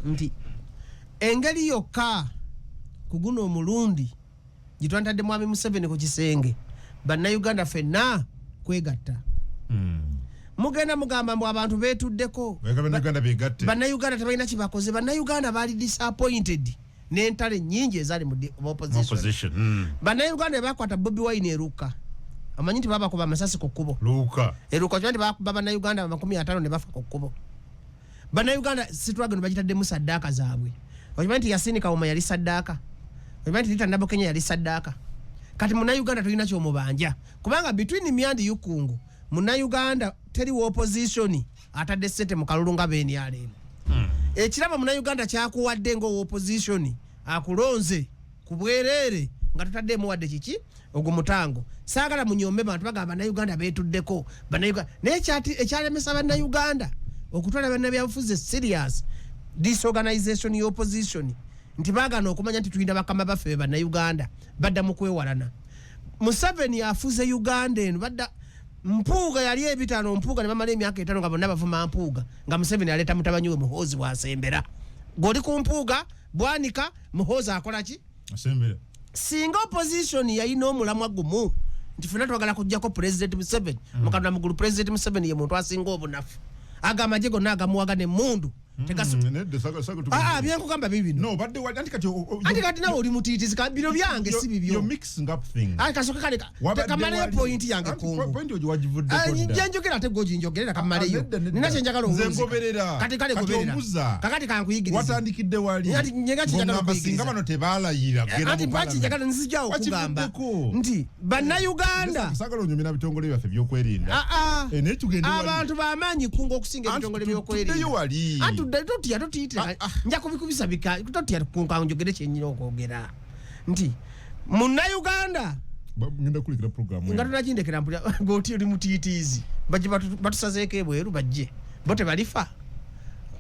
Nti engeri yokka ku guno omulundi gye twantadde Mwami Museveni ku kisenge, Bannayuganda ffenna kwegatta. Mugenda mugamba mbu abantu beetuddeko. Oyagala Bannayuganda begatte. Bannayuganda tebalina kyebakoze. Bannayuganda baali disappointed n'entalo ennyingi ezaali mu opposition. Opposition. Bannayuganda bebakwata Bobi Wine eruka, amanyi nti babakuba amasasi ku kkubo. Luuka. Eruka kiba nti bakuba Bannayuganda 50 ne bafa ku kkubo. Bannayuganda struggle bagitaddemu saddaaka zaabwe. Okimanyi nti Yasini Kawuma yali saddaaka? Okimanyi nti Rita Nabukenya yali saddaaka? Kati Munnayuganda tolina kyomubanja, kubanga between me and you, Kungu, Munnayuganda teriwo opposition atadde sente mu kalulu nga ba NRM. Ekirabo Munnayuganda kyakuwadde nga owa opposition akulonze ku bwereere nga totaddeemu wadde kiki, ogwo mutango. Saagala munyombe bantu bagamba Bannayuganda beetuddeko, Bannayuganda. Naye ekyalemesa Bannayuganda okutwala bannabyabufuzi serious, disorganization y'opposition, nti baagana okumanya nti tulina bakama baffe be Bannayuganda. Badda mu kwewalana. Museveni afuze Uganda eno, badda Mpuuga yali ebitaano, Mpuuga ne bamala emyaka 5 nga bonna bavuma Mpuuga, nga Museveni aleeta mutabanyi we Muhoozi bwasembera. G'oli ku Mpuuga bwanika, Muhoozi akola ki? Asembera. Singa opposition yalina omulamwa gumu nti fena twagala kujjako President Museveni, mukatunda mugulu, President Museveni ye muntu asinga obunafu, aga amagye gonna agamuwaga nemundu. Nedda, saga Ah, byenkugamba bibino. No, badde wali anti kati Anti kati nawe oli mutiitizi, bino byange si bibyo. You're mixing up things. Ah, kasoke kale Wabadde kamaleyo point yange, Anti Kungu. Point ojo wagivuddeko Ah, dda. njenjogera ate gwoginjogerera, kamaleyo. Ah, nedda, nedda. Nina kyenjagala Nze owunzika. ngoberera. Kati kale Kati goberera. ombuza. Kakati kankuyigirize. Watandikidde wali. Anti nyenga kyenjagala Ng'ogamba okuyigiriza. singa bano tebalayira kugenda Anti mu mpaki parliament. njagala nzijjawo okugamba Wakivuddeko. nti Bannayuganda Saagala onyumira bitongole byaffe ebyokwerinda. Ah, ah. Eh, naye tugende wali. Abantu bamaanyi kunga okusinga Anti ebitongole tuddeyo byokwerinda. wali. Anti tudde, totya, totiyitira. Ah, ah. Nja kubikubisa bika, totya kunga, njogere kyenyina okwogera nti Munnayuganda Ngenda kukulikira program nga eno. tonakindekera mpulira ng'oti oli mutiitiizi. Bajje batusazeeko ebweru, bajje bo tebalifa,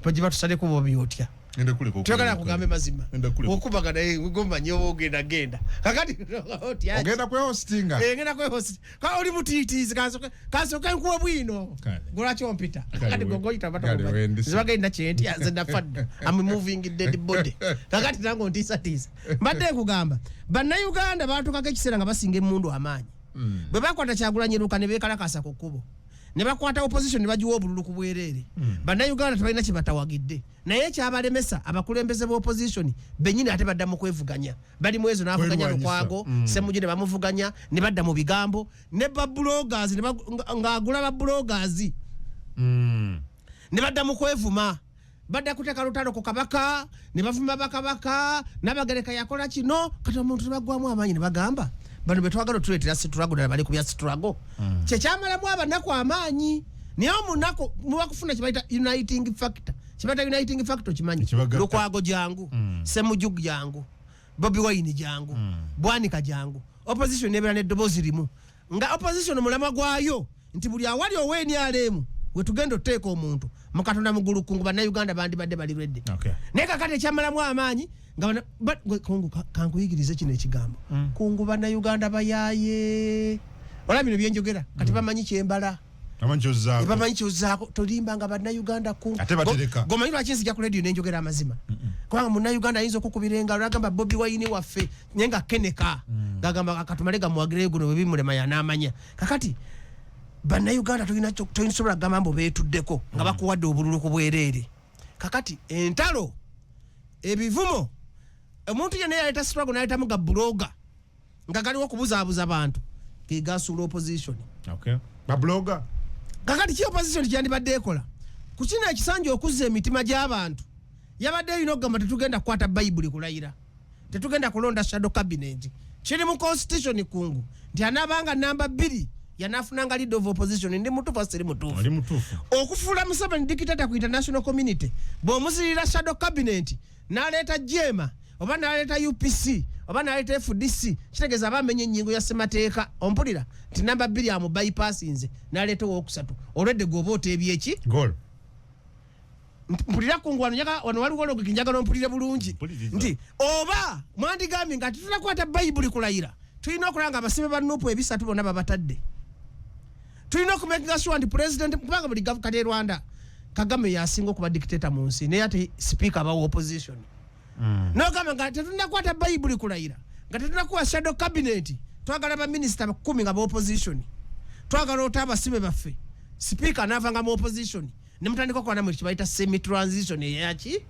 bajje batusaleko bo byotya. Ngenda kuleka Tuyagala kugambe mazima. Ngenda kuleka. Okubaga naye gomanye oba ogenda genda kakati otya? Ogenda kwehostinga. Eh, ngenda kwehost ka oli mutiitiizi. Kansooke nkuwe bwino. Kale. Golwaki ompita? Kale Kakati gogoyita. Kale wendise. Zibagenda kyentya, nze nafa dda, am moving dead body. Kakati nange ontiisatiisa. Mbadde nkugamba Bannayuganda batuukako ekiseera nga basinga emundu amaanyi. Bwe bakwata Kyagulanyi Luka ne beekalakasa ku kkubo, ne bakwata opposition ne bagiwa obululu ku bwereere. Bannayuganda tebalina kye batawagidde, naye ekyabalemesa abakulembeze b'opposition bennyini ate badda mu kwevuganya. Bali mu ezo n'avuganya Kwerwanyisa. Lukwago, Semujju ne bamuvuganya, ne badda mu bigambo ne babloggers ne ng'agula babloggers ne badda mu kwevuma, badda kuteeka lutalo ku Kabaka ne bavuma bakabaka n'Abagereka yakola kino. Kati omuntu tebaggwamu amaanyi ne bagamba bano betwagala otuleetera struggle, ddala bali ku bya struggle. Kyekyamalamu abanaku amaanyi, naye omunaku muba kufuna kyebayita uniting factor. Kyebayita uniting factor kimanyi? Ekibagatta. Lukwago jangu, Semuju jangu, Bobi Wine jangu, Bwanika jangu, opposition nebeera n'eddoboozi limu, nga opposition omulamwa gwayo nti buli awali owa NRM wetugenda otuteeka omuntu mukatonda mugulukungu, Bannayuganda bandibadde bali ready. Naye kakati ekyamalamu amaanyi nga Kungu, kankuyigirize kino ekigambo. Kungu, Bannayuganda bayaaye. Olaba bino byenjogera kati bamanyi kyembala. Amanyi kyozzaako. Bamanyi kyozaako. Tolimbanga Bannayuganda, Kungu. Ate batereka. Gomanyi lwaki nzija ku radio nenjogera amazima? Kubanga Munnayuganda ayinza okukubira engalo agamba Bobi Wine waffe, naye nga keneka gagamba katumale gamuwagireyo guno, bwe bimulema yanaamanya. Kakati Bannayuganda tosobola kugamba mbu beetuddeko nga bakuwadde obululu ku bwereere. Kakati entalo, ebivumo, omuntu yenna yaleeta struggle naleetamu ga blogger nga galiwo okubuzaabuza bantu, gegasuula opposition. Okay. Bablogger. Kakati ki opposition kyandibadde ekola ku kino ekisanja okuzza emitima gy'abantu? Yabadde erina okugamba tetugenda kukwata Bayibuli kulayira, tetugenda kulonda shadow cabinet. Kiri mu constitution, Kungu, nti anaabanga namba 2 yanafunanga leader of opposition. Ndi mutuufu, siri mutuufu? Oli mutuufu. Okufuula Museveni dictator ku international community, bw'omuzirira shadow cabinet n'aleeta jema oba n'aleeta UPC oba n'aleeta FDC, kitegeeza aba amenya ennyingo ya ssemateeka. Ompulira nti namba 2 amu bypassinze n'aleeta owokusatu, olwedde gweoba oteebye eki? Goal. Mpulira, Kungu, wano wano waliwo logic, njagala ompulire bulungi. Mpuliriza. Nti oba mwandigambye nga tetunakwata Bayibuli kulayira, tulina okulaba nga abasibe ba NUP ebisatu bonna babatadde. Tulina okumakinga sure nti president, kubanga buli kati e Rwanda Kagame yasinga okuba dictator mu nsi, naye ate speaker aba opposition. Nogamba nga tetunakwata Bayibuli kulayira, nga tetunakuwa shadow cabinet, twagala baminisita 10 nga ba opposition, twagala ota abasibe baffe, speaker naavanga mu opposition, nemutandika okukola namwe kibayita semi transition eyaki.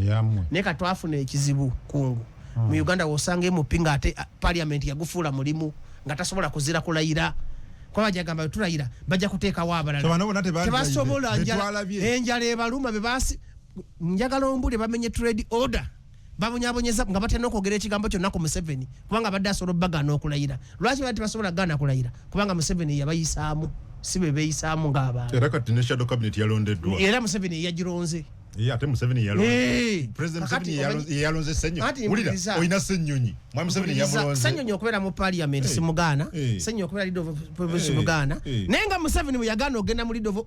Eyamwe. Naye katwafuna ekizibu kungu mu Uganda, wosanga MP nga ate parliament yagufuula mulimu, nga tasobola kuzira kulayira, kuba bajagamba tulayira bajja kuteekawo abalala. So bano bonna tebaali Tebasobola. layidde. Enjala Betwalabye. Enjala ebaluma bebasi. Njagala ombule bamenye trade order, babonyabonyeza nga batya n'okwogera ekigambo kyonna ku Museveni, kubanga badde asobola obbagaana okulayira. Lwaki badde tebasobola gaana kulayira? Kubanga Museveni yabayisaamu, si be beeyisaamu ng'abantu. Era kati ne shadow cabinet yalondeddwa. Era Museveni yagironze. Ye, ate Museveni yalonze. President Kakati Museveni yalonze Ssenyonyi. Anti Wulira, mpuliriza. olina Ssenyonyi, mwami Museveni yamulonze. Ssenyonyi okubeera mu parliament simugaana. Ssenyonyi okubeera leader of opposition simugaana. Naye nga Museveni bwe yagaana ogenda mu leader of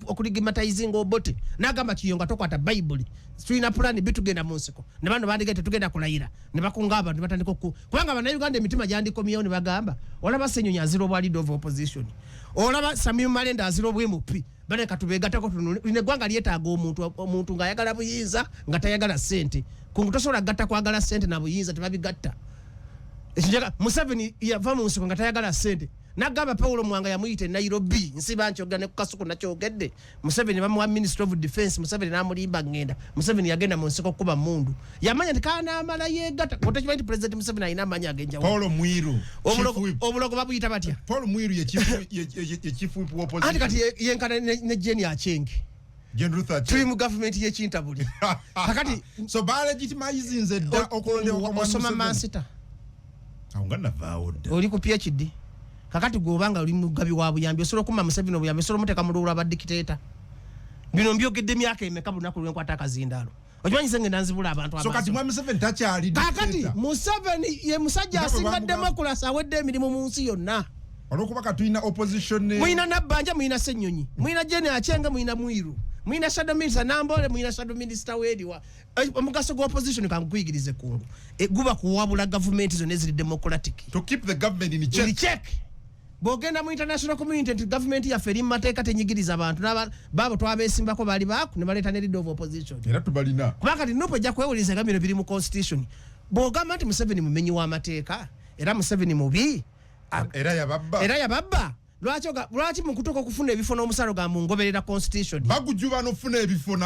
okulegitimizinga Obote, n'agamba Kiyonga tokwata Bayibuli, tulina plan B, tugenda mu nsiko, ne bano bandiga tetugenda kulayira, ne bakunga abantu ne batandika oku kubanga Bannayuganda emitima gyandikomyewo ne bagamba, olaba Ssenyonyi azira obwa leader of opposition, olaba Samim Malende azira obwa MP, bane katubeegattako tunule. Lino eggwanga lyetaaga omuntu ng'ayagala buyinza nga tayagala ssente. Kungu tosobola kugatta kwagala ssente na buyinza, tebabigatta. Ekinjaga Museveni yava mu nsiko nga tayagala ssente, nagamba Paulo Mwanga yamuyita e Nairobi, nsiba nkyogera ne ku Kasuku nakyogedde. Museveni bamuwa Minister of Defense, Museveni n'amulimba ngenda. Museveni yagenda mu nsiko kuba mundu, yamanya nti kanaamala yegatta. Otakimanyi nti President Museveni alina amaanyi ag'enjawulo? Paul Mwiru, chief whip. Obulogo babuyita batya? Paul Mwiru ye chief whip wa opposition. Anti kati yenkana ne Jane Achenge. Jane Ruth Aceng. Tuli mu gavumenti y'ekintabuli kakati. So balegitimizinze dda okulondebwa kwa Mwami Osoma Museveni. mansita. Awo nga navaawo dda. Oli ku PhD kakati. Gwobanga oli mugabi wa buyambi, osobola okuma Museveni obuyambi, osobola omuteeka mu luwula badikiteeta. Bino mbyogedde emyaka emeka? Buli lunaku lwenkwata akazindaalo, okimanyi nze ngenda nzibula abantu So kati amaaso. Mwami Museveni takyali Kakati dictator. Museveni ye musajja Nga bwe asinga democracy awedde emirimu mu nsi yonna. Olwokuba katulina opposition Muyina Nabbanja, muyina Ssenyonyi, muyina Jane Acenge, muyina Mwiru, muyina shadow minister Nambole, muyina shadow minister weriwa. Omugaso gwa opposition kankuyigirize kungu. Guba kuwabula gavumenti zonna eziri democratic to keep the government in check. In check. Bwogenda mu international community nti gavumenti yaffe eri mu mateeka, tenyigiriza abantu. Baabo twabesimbako baali baaku ne baleeta ne leader of opposition. Era tubalina. Kubanga kati NUP ejja kwewuliriza nga bino biri mu constitution. Bw'ogamba nti Museveni mumenyi w'amateeka era Museveni mubi Era yababba. Era yababba, lwaki mukutuuka okufuna ebifo n'omusalo ga mungoberera constitution? Bagujuba n'ofuna ebifo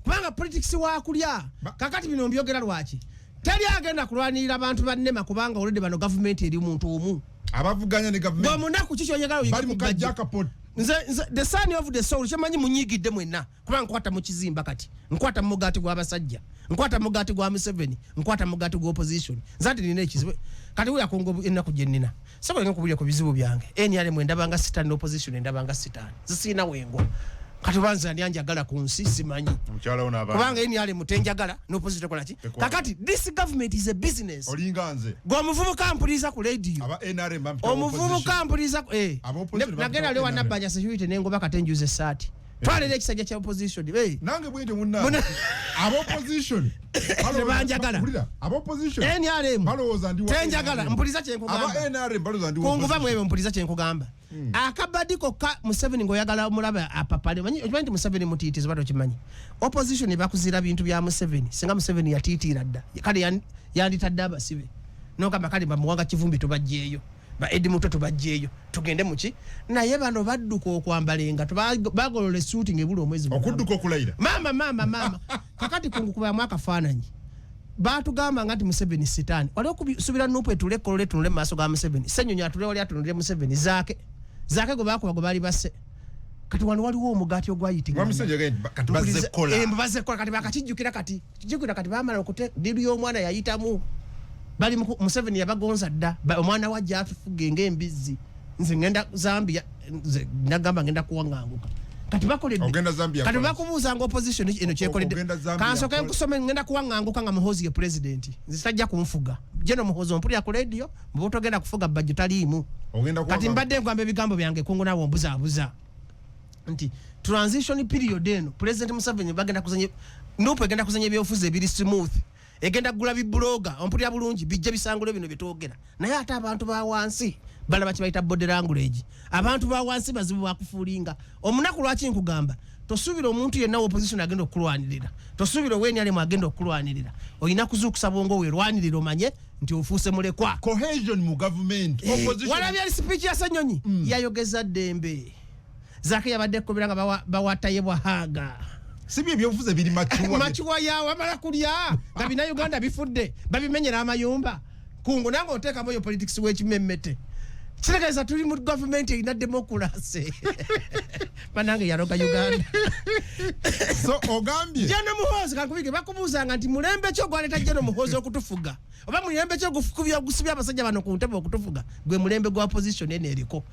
Kubanga politics wakulya. Kakati bino mbyogera lwaki? Teri agenda kulwanirira abantu bannema, kubanga olwedde bano gavumenti eri muntu omu. Abavuganya ne gavumenti Bwemunaku kikyonyagala. bali mu kajakapot. Nze the son of the soul, kyemanyi munyigidde mwenna, kuba nkwata mu kizimba kati, nkwata mu mugaati gw'abasajja, nkwata mu mugaati gwa Museveni, nkwata mu mugaati gwa opposition. Nze ati nina ekizibu kati wuyakunga ennaku gye nnina, sobola nkubulira ku bizibu byange. NRM endabanga sitaani, opposition endabanga sitaani, zisiina wengwa. Kati oba nze ani anjagala ku nsi simanyi. Omukyala wo n'abaana. Kubanga NRM tenjagala n'opposition tekola ki? Tekola. Kakati this government is a business. Olinga nze. Gwe omuvubuka mpuliriza ku radio. Aba NRM bampita Omuvubuka opposition. mpuliriza Aba opposition nagenda bampita lewa NRM. Nabbanja security nengoba kate njuza essaati, twalera ekisajja kya opposition. Nange bwente munna aba opposition Tebanjagala. Wulira, aba opposition NRM balowooza ndi wa tenjagala. NRM. Mpuliriza kyenkugamba. Aba NRM balowooza ndi wa Kunguva opposition. mwebyo, mpuliriza kyenkugamba. Akabadi kokka Museveni ng'oyagala omulaba apapale. Okimanyi nti Museveni mutiitizi oba tokimanyi? Opposition bakuzira bintu bya Museveni. Singa Museveni yatiitiira dda, kale yanditadde abasibe, nogamba kale bamuwanga Kivumbi tubajjeeyo, ba Edi Muto tubajjeeyo, tugende muki. Naye bano badduka okwambala engato, bagolola essuuti ng'ebula omwezi mulamba. Okudduka okulayira. Maama, maama, maama, kakati kungukubamu akafaananyi. Batugamba nga nti Museveni sitaani. Wali okusubira NUP etule ekolole etunule mu maaso ga Museveni? Senyonyi atule wali atunulire Museveni? Zaake, Zaake gwe bakuba, gwe baali basse. Kati wano waliwo omugaati ogwayitingana. Mwami Ssenjega, kati bazze kukola. Bazze kukola kati, bakakijjukira kati, kijjukira kati bamala okute deal y'omwana yayitamu. Bali Museveni yabagonza dda. Omwana wajja atufuge ng'embizzi. Nze ngenda Zambia, nze nagamba ngenda kuwaŋŋanguka. Kati bakoledde. Ogenda Zambia Kati kola. bakubuuza nga opposition eno kyekoledde. Ogenda Zambia Kansooke kola. nkusome. Ngenda kuwaŋŋanguka nga Muhoozi ye president, nze tajja kunfuga. Jeno Muhoozi ompulira ku radio, mbu togenda kufuga, bajjo taliimu. Ogenda Kati mbadde nkugamba ebigambo byange kungu, naawe ombuzaabuza nti transition period eno President Museveni bagenda kuzanya, NUP egenda kuzanya ebyobufuzi ebiri smooth, egenda kugula bibuloga, ompulira bulungi, bijja bisangule bino byetwogera. Naye ate abantu ba wansi balaba kibayita body language. Abantu ba wansi bazibu bakufuulinga omunaku. Lwaki nkugamba? Tosuubira omuntu yenna opposition agenda okukulwanirira, tosuubira owenalemu agenda okukulwanirira. Olina kuzuukusa bwongo, werwanirira, omanye nti ofuuse mulekwa. Cohesion mu government, opposition. Walabye speech ya Ssenyonyi? Yayogeza ddembe zake, yabadde ekkobera nga bawataye bwahaga. Si bye ebyobufuzi ebiri mature. Mature yawe amala kulya nga binauganda bifudde, babimenyera amayumba. Kungu nange oteekamu oyo politics w'ekimemmete, kitegeeza tuli mu gavumenti erina democracy. Banange, yaloga Uganda. So ogambye General Muhoozi, kankubike, bakubuuzanga nti mulembe ki ogwaleeta General Muhoozi okutufuga, oba mulembe ki ogusibya abasajja bano ku ntebe okutufuga? Gwe mulembe gwa opposition eno eriko.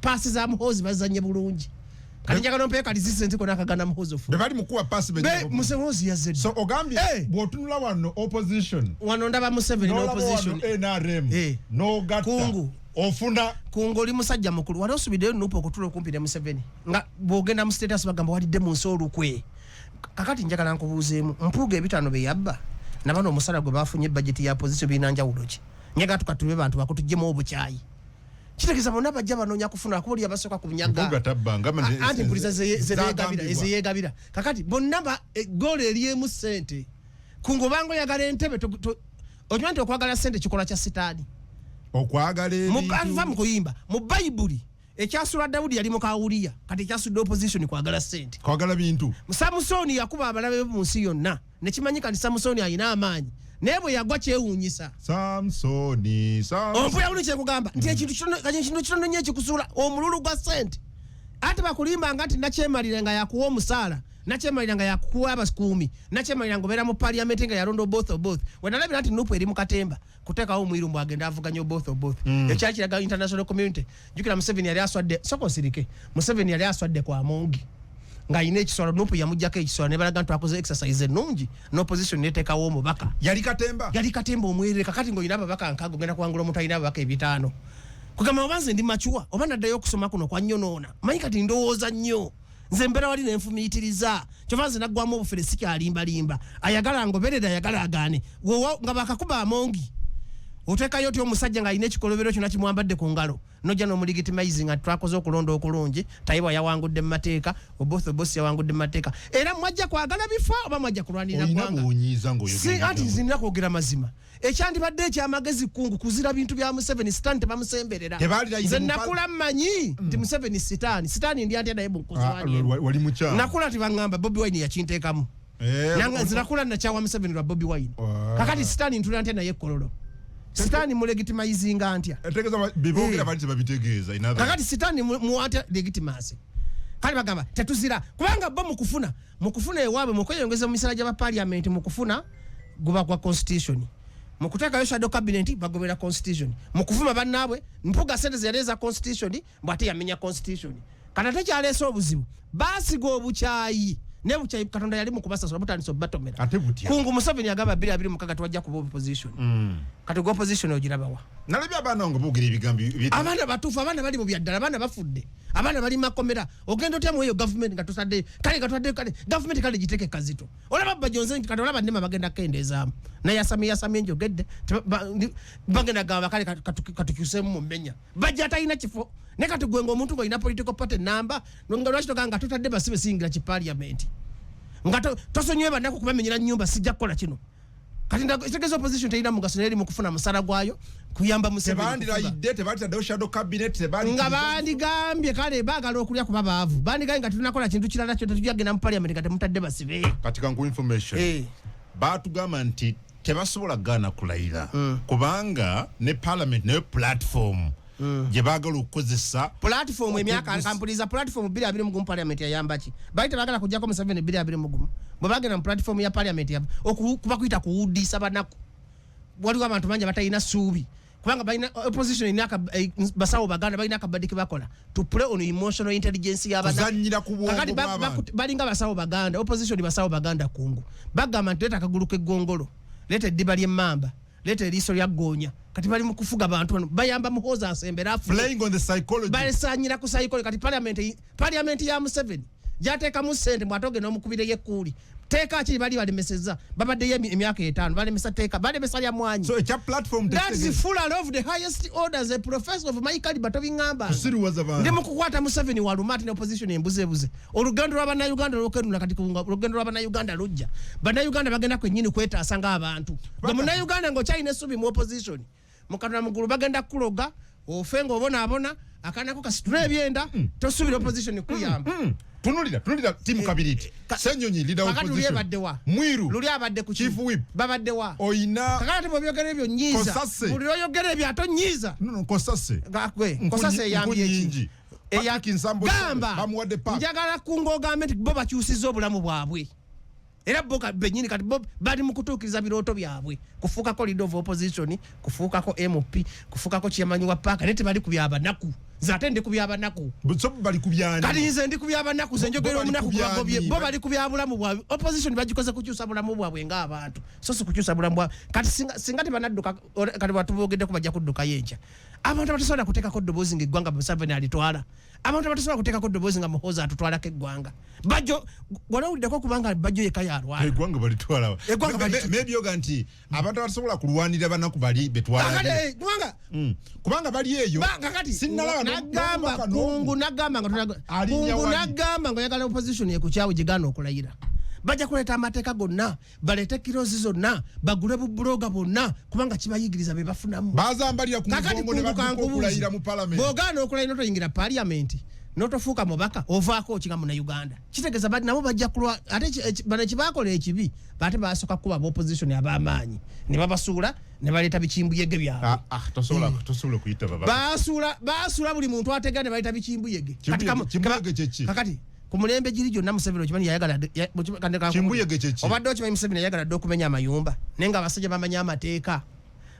Paasi za Muhoozi bazanye bulungi. Kati njagala ompeyo ka resistance kona akagana Muhoozi ofuga. Be bali mukuwa paasi. Muhoozi yazze. So ogambye bw'otunula wano opposition, Wano ndaba Museveni n'olaba n'opposition. Wano NRM, n'ogatta, Kungu. ofuna Kungu, oli musajja mukulu, wali osubiddeyo NUP okutula okumpi ne Museveni, nga bw'ogenda mu status bagamba walidde mu nsi olukwe. Kakati njagala nkubuuzeemu, Mpuuga ebitaano bye yabba nabano omusala gwe bafunye, budget ya opposition birina njawulo ki? Njagala tukatube bantu bako, tuggyemu obukyayi. Kitegeeza bonna bajja banoonya kufuna, kuba oli abasooka ku Mpuuga bunyaga. tabbanga. Anti mpuliza zebeegabira. Zagambibwa. Ezeyeegabira. Kakati bonna goolo eryemu ssente. Kungu, obanga oyagala entebe, okimanyi nti okwagala ssente kikola kya sitaani? Okwagala Ava mu ebintu. kuyimba mu Bayibuli, ekyasula Dawudi yali mukawuliya, kati ekyasudde opposition kwagala ssente. Kwagala bintu. Samusoni yakuba abalabe be mu nsi yonna, nekimanyika nti Samusoni alina amaanyi, naye bwe yagwa kyewuunyisa. Samsoni, Samson. Ompuya buli kyekugamba nti ekintu kitono, ekintu kitono nnyo ekikusuula, omululu gwa ssente. Ate bakulimbanga nti nakyemalira nga yakuwa omusaala, nakyemalira nga yakuwa abakuumi, nakyemalira nga obeera mu parliament nga yalonda Oboth. Oboth wenalabira nti NUP eri mu katemba kuteekawo omwiru mbu agenda avuganya Oboth. Oboth ekyali kiraga international community. Jjukira Museveni yali aswadde, soka osirike, Museveni yali aswadde kwa Amongi ng'alina ekisolo, NUP yamugjako ekisolo ne balaga nti twakoze exercise ennungi n'opposition neteekawo omubaka. Yali katemba. Yali katemba omwerere. Kakati ng'olina ababaka 60, ogenda kuwangula omuntu alina ababaka 500? Kugamba oba nze ndi mature oba naddayo okusoma kuno kwannyonoona. Manyi kati ndowooza nnyo, nze mbeera wali nenfumiitiriza, kyova nze naggwamu obufere, sikyalimbalimba. Ayagala ngoberere, ayagala agaane. Nga bakakuba Amongi, oteekayo otya omusajja ng'alina ekikolobero kyonna kimwambadde ku ngalo, nojja n'omulegitimize nga twakoze okulonda okulungi, Tayebwa yawangudde mu mateeka, Oboth Oboth yawangudde mu mateeka, era mwajja kwagala bifo oba mwajja kulwanirira Olina ggwanga? bwonyiiza Si ng'oyogera. Anti nzinira kwogera mazima. Ekyandibadde ekyamagezi, kungu, kuzira bintu bya Museveni. Sitaani tebamusemberera. Tebalirayira Nze nakula mmanyi nti Museveni sitaani. Sitaani ndi atya naye Ah, bunkozwani? wali mukyala. Nakula tibaŋŋamba Bobi Wine yakinteekamu. Nanga nze nakula nakyawa Museveni lwa Bobi Wine. Kakati sitaani ntula ntya naye ekkololo? Sitaani mulegitimizinga ntya? Etegeeza bye boogera bali tebabitegeeza. In other Kakati sitaani muwatya legitimacy? Kale bagamba tetuzira kubanga bo mukufuna ewaabwe, mukweyongeza mu misala gy'abapaliamenti, mukufuna guba gwa constitution, mukuteekayo shadow cabinet bagobera constitution, mukuvuma bannaabwe. Mpuga sente zeyali eza constitution, bwate yamenya constitution. Kati ate kyaleese obuzibu, baasiga obukyayi, naye bukyayi Katonda yali mukubasasula, butandise obubatomera. Ate butya? Kungu, Museveni agamba 2026 twajja kuba opposition. Kati gwe opposition ogirabawa? Nalabye abaana nga boogera ebigambo Abaana batuufu, abaana bali mu byaddala, abaana bafudde, abaana bali makomera. Ogenda otya mu eyo gavumenti nga tusaddeyo? Kale nga twaddeyo, kale gavumenti kale giteeke kazito. Olaba bajonze nti kati olaba NEMA bagenda kukendeezaamu, naye yasamye yasamye njogedde. Bagenda gamba kale katukyuseemu mu mmenya, bajja atalina kifo. Naye kati gwe nga omuntu ng'olina political party namba, nga lwaki togamba nga tutadde basibe siyingira kipaliamenti, nga tosonyiwe bannaku kubamenyera nyumba, sijja kukola kino? Kati kitegeeza opposition terina mugaso, naye eri mu kufuna musala gwayo kuyamba Museveni kufuga. Tebandirayidde, tebataddewo shadow cabinet, tebali Nga bandigambye kale baagala okulya kuba baavu, bandigambye nga tetunakola kintu kirala kyo, tetujja kugenda mu parliament nga temutadde basibe. Kati kanku information. Batugamba nti tebasobola kugaana kulayira kubanga ne parliament nayo platform gye baagala okukozesa. Platform emyaka kampuliza, platform 2021 parliament yayamba ki? Bali tebagala kujjako Museveni 2021, bwe bagenda mu platform ya parliament kuba kuyita kuwuddisa banaku. Waliwo abantu bangi abatalina ssuubi kubanga balina opposition erina basawo baganda balina akabadde ke bakola to play on emotional intelligence y'abanaku. Kuzannyira ku bwongo Kakati bw'abantu. Balinga basawo baganda, opposition basawo baganda. Kungu, bagamba nti leeta akagulu k'eggongolo, leeta eddiba ly'emmamba, leeta eriiso lya ggoonya. Kati bali mu kufuga bantu bano, bayamba Muhoozi asembera afuge. Playing on the psychology. Basanyira ku psychology. Kati parliament ya Museveni Gyateekamu ssente mwate ogenda omukubireyo ekkuuli. Teeka ki bali balemesezza? Babaddeyo emyaka 5 balemesa teeka, balemesa lya mwanyi. So ekya platform That is full of the highest orders, a professor of my caliber, tobiŋŋamba. Kusiruwaza bantu. Ndi mu kukwata Museveni waluma ate ne opposition embuzebuze. Olugendo lwa Bannayuganda olw'okwenunula kati olugendo lwa Bannayuganda lujja. Bannayuganda bagenda kwennyini kwetaasa ng'abantu. Gwe Munnayuganda ng'okyalina essuubi mu opposition, Mukatona mugulu bagenda kukuloga, ofe ng'obonaabona, akaanako kasitule ebyenda, tosuubira opposition kuyamba. Tunulira timu Kabiriti. Senyonyi leader Kakati luli opposition. ebadde wa? Mwiru. Luli abadde ku ki? Chief Whip. Babadde wa? Oyina Kakati ate bw'obyogera ebyo nnyiiza. Kosase. Buli lw'oyogera ebyo ate onnyiiza. No, Kosase. Gakwe, Kosase eyambye ki? Nkunyingi. Patrick Nsambo Gamba, bamuwadde park. Njagala kunga ogambe nti bo bakyusizza obulamu bwabwe. Era bo bennyini kati bo bali mu kutuukiriza birooto byabwe. Kufuukako leader of opposition, kufuukako MP, kufuukako chairman wa park, naye tebali ku byabanaku. Nze ate ndi ku byabanaku. So bali ku byani? Kati nze ndi ku byabanaku, nze njogera Bo bali omunaku ku gwabagobye. byani? Bo bali ku bya bulamu bwabwe. Opposition bagikoze kukyusa bulamu bwabwe ng'abantu. So si kukyusa bulamu bwabwe. Kati singa tebanadduka, kati bwatubogeddeko bajja kuddukayo enkya. Abantu abatasobola kuteekako ddoboozi ng'eggwanga Museveni alitwala. Abantu abatasobola kuteekako ddoboozi nga Muhoozi atutwalako eggwanga. Bajjo, wali owuliddeko kubanga Bajjo yekka y'alwala. Eggwanga balitwala. Eggwanga balitwala. Maybe yoga nti abantu abatasobola kulwanirira banaku bali betwala. Kakati, kubanga Kubanga bali eyo. Kakati, Sinnalaba nagamba n'omubaka kungu, n'omu. nagamba nga Alinnya kungu wali. nagamba nga oyagala opposition ekukyawe gigaana okulayira. Bajja kuleeta amateeka gonna, baleete kirozi zonna, bagule bubuloga bonna, kubanga kibayigiriza be bafunamu. Bazambalira ku Kakati mugongo ne kungu badduka kankubuuze. okulayira mu parliament. Bw'ogaana okulayira n'otoyingira parliament, n'otofuuka mubaka, ovaako ki nga Munnayuganda? Kitegeeza nabo bajja kulwa, ate bano ekibaakola ekibi, ate basooka kuba aba opposition ab'amaanyi. Ne babasuula, ne baleeta bikimbuyege byabwe. Tosobola kuyita baba. Baasuula buli muntu ategera ne baleeta bikimbuyege. Kati Kimbuyege kye ki? Kakati, ku mulembe giri gyonna Museveni okimanyi yayagala ya, kandi kankubuulire. Kimbuyege kye ki? Obadde okimanyi Museveni yayagala dda okumenya amayumba, naye ng'abasajja bamanyi amateeka.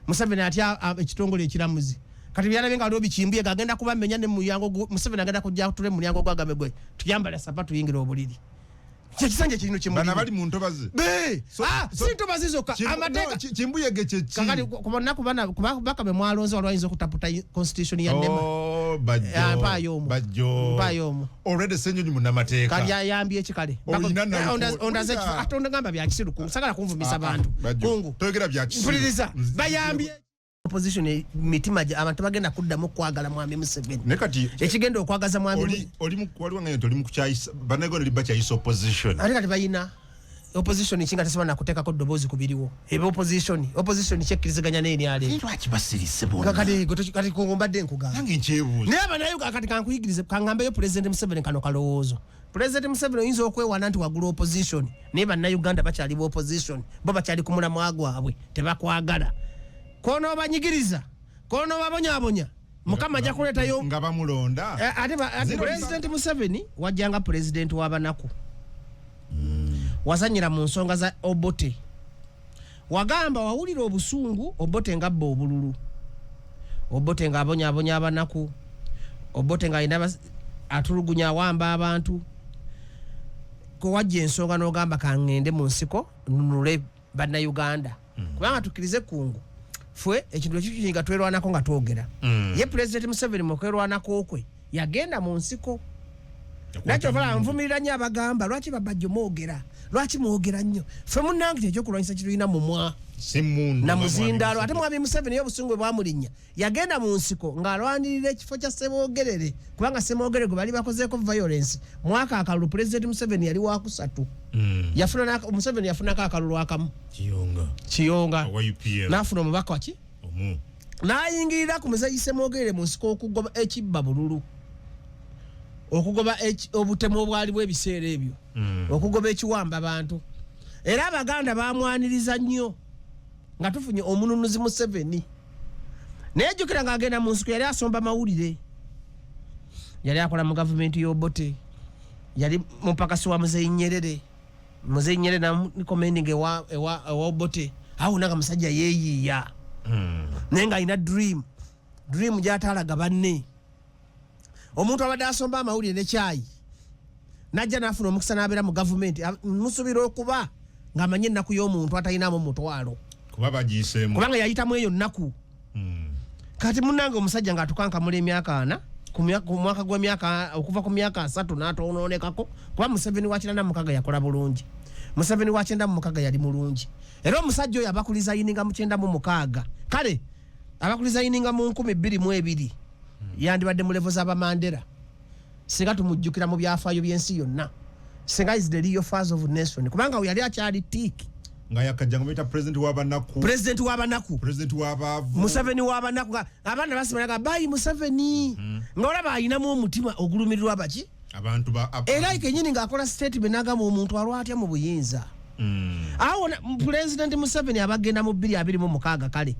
Museveni atya, ekitongole ekiramuzi. Kati byalabye nga waliwo bikimbuyege, agenda kubamenya ne mu mulyango Museveni agenda kujja atule mu mulyango gw'agambe gwe, tuyambale sapatu tuyingire obuliri. Kye kisanja kirino kye Bano mulimu. abali mu ntobazi. Be! Si ntobazi zokka, amateeka. No, kimbuyege kye ki? Kakati ku bonna ku bana, ku baka be mwalonze waliwo ayinza okutaputa constitution ya NEMA. Oh, Bajjo. Mpaayo omu. Bajjo. Mpaayo omu. Already Ssenyonyi munnamateeka. Kati ayambye ki kale? Olina nawe Ondaze olina. ekifo, ate ondagamba bya kisiru, kungu. Sagala kunvumisa bantu. Bajjo. Kungu. Toyogera bya kisiru. Mpuliriza. Bayambye opposition mitima gya abantu bagenda kuddamu okwagala Mwami Museveni. Naye kati Ekigenda okwagaza Mwami oli mu, waliwo nga nti oli mu kukyayisa, bannayuganda oli bakyayisa opposition. Ate kati bayina opposition ki nga tesobola na kuteekako ddoboozi ku biriwo. Eba opposition kyekkiriziganya n'enyala. Lwaki basirise bonna? Kakati gwe kati kungu mbadde nkugamba. Nange nkyebuuza. Naye abanayo kati kankuyigirize, kangambeyo President Museveni kano kalowoozo. President Museveni oyinza okwewaana nti wagula opposition, naye bannayuganda bakyali ba opposition, bo bakyali ku mulamwa gwabwe, tebakwagala. Konoobanyigiriza, konoobabonyaabonya, Mukama ajja kuleetayo nga bamulonda. Ate ate Zero President Museveni wajjanga president w'abanaku. Wazanyira mu nsonga za Obote. Wagamba wawulira obusungu Obote ng'abba obululu. Obote ng'abonyaabonya abanaku. Obote ng'alina atulugunya awamba abantu. Kwe wajja ensonga n'ogamba kaŋŋende mu nsiko nnunule bannayuganda. Kubanga tukkirize kungu. Ffe ekintu ekyo nga twerwanako nga twogera. Ye President Museveni mu kwerwanako kwe yagenda mu nsiko. Nakyo vala nvumirira nnyo abagamba lwaki babajjo mwogera, lwaki mwogera nnyo. Ffe munnange ekyokulwanyisa kitulina mumwa. Si mundu Na nga muzindaalo. Mwami Ate Mwami Museveni ye obusungu bwe bwamulinnya yagenda mu nsiko ng'alwanirira ekifo kya Ssemwogerere, kubanga Ssemwogerere gwe bali bakozeeko violence mwaka akalulu President Museveni yali wakusatu. Museveni yafunako akalulu akamu. Kiyonga. Kiyonga. Owa UPL. N'afuna omubaka ki? Omu. N'ayingirira ku muzeeyi Ssemwogerere mu nsiko okugoba ekibba bululu. Okugoba obutemu obwaliwo ebiseera ebyo. Okugoba ekiwamba bantu. Era Abaganda bamwaniriza nnyo nga tufunye omununuzi Museveni. Naye jjukira ng'agenda mu nsiko yali asomba mawulire. Yali akola mu gavumenti y'Obote. Yali mupakasi wa Muzeeyi Nyerere. Muzeeyi Nyerere namukomendinga ewa Obote. Awo nga musajja yeeyiiya. Naye ng'alina dream. Dream gy'ataalaga banne. Omuntu abadde asomba amawulire ne kyayi. Najja n'afuna omukisa n'abeera mu gavumenti. Musuubira okuba ng'amanyi ennaku y'omuntu atalinamu mutwalo. Kuba bagiyiseemu. Kubanga yayitamu eyo nnaku. Kati munnange omusajja ng'atukankamula emyaka 40. Ku mwaka gw'emyaka, okuva ku myaka 30 n'atonoonekako, kuba Museveni wa 96 yakola bulungi, Museveni wa 96 yali mulungi. Era omusajja oyo abakulizayininga mu 96, kale abakulizayininga mu 2002, yandibadde mu level z'abamandera singa tumujjukira mu byafaayo by'ensi yonna, singa is the real father of nation, kubanga we yali akyali tiiki. Nga yakajja nga bayita president w'abanaku. President w'abanaku. President w'abaavu. Museveni w'abanaku, nga abaana basimalaga bayi Museveni, nga olaba ayinamu omutima ogulumirirwa baki? Abantu ba Era kenyini ng'akola statement n'agamba omuntu alwatya mu buyinza. Awo President Museveni abagenda mu 2026, kale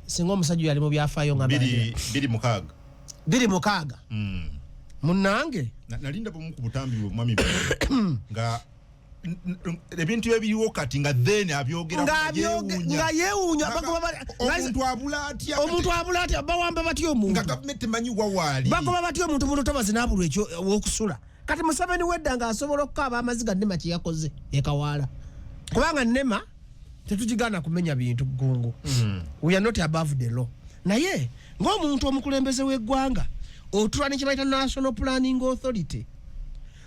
singa omusajja yali mu byafaayo nga biri biri mukaaga. 26. Munnange. Nalinda bumu ku butambi bwe, mwami, nga ebintu ebiriwo kati nga then abyogera. Nga yeewuunya. Omuntu abula atya? Omuntu abula atya? Bawamba batya omuntu? Nga gavumenti temanyi wawaali. Bagoba batya omuntu mu lutobazi n'abulwa ekyo wokusula? Kati Museveni wedda ng'asobola okukaaba amaziga NEMA kye yakoze ekawaala, kubanga NEMA tetugigaana kumenya bintu gungu. We are not above the law, naye ng'omuntu omukulembeze w'eggwanga otula ne kye bayita National Planning Authority,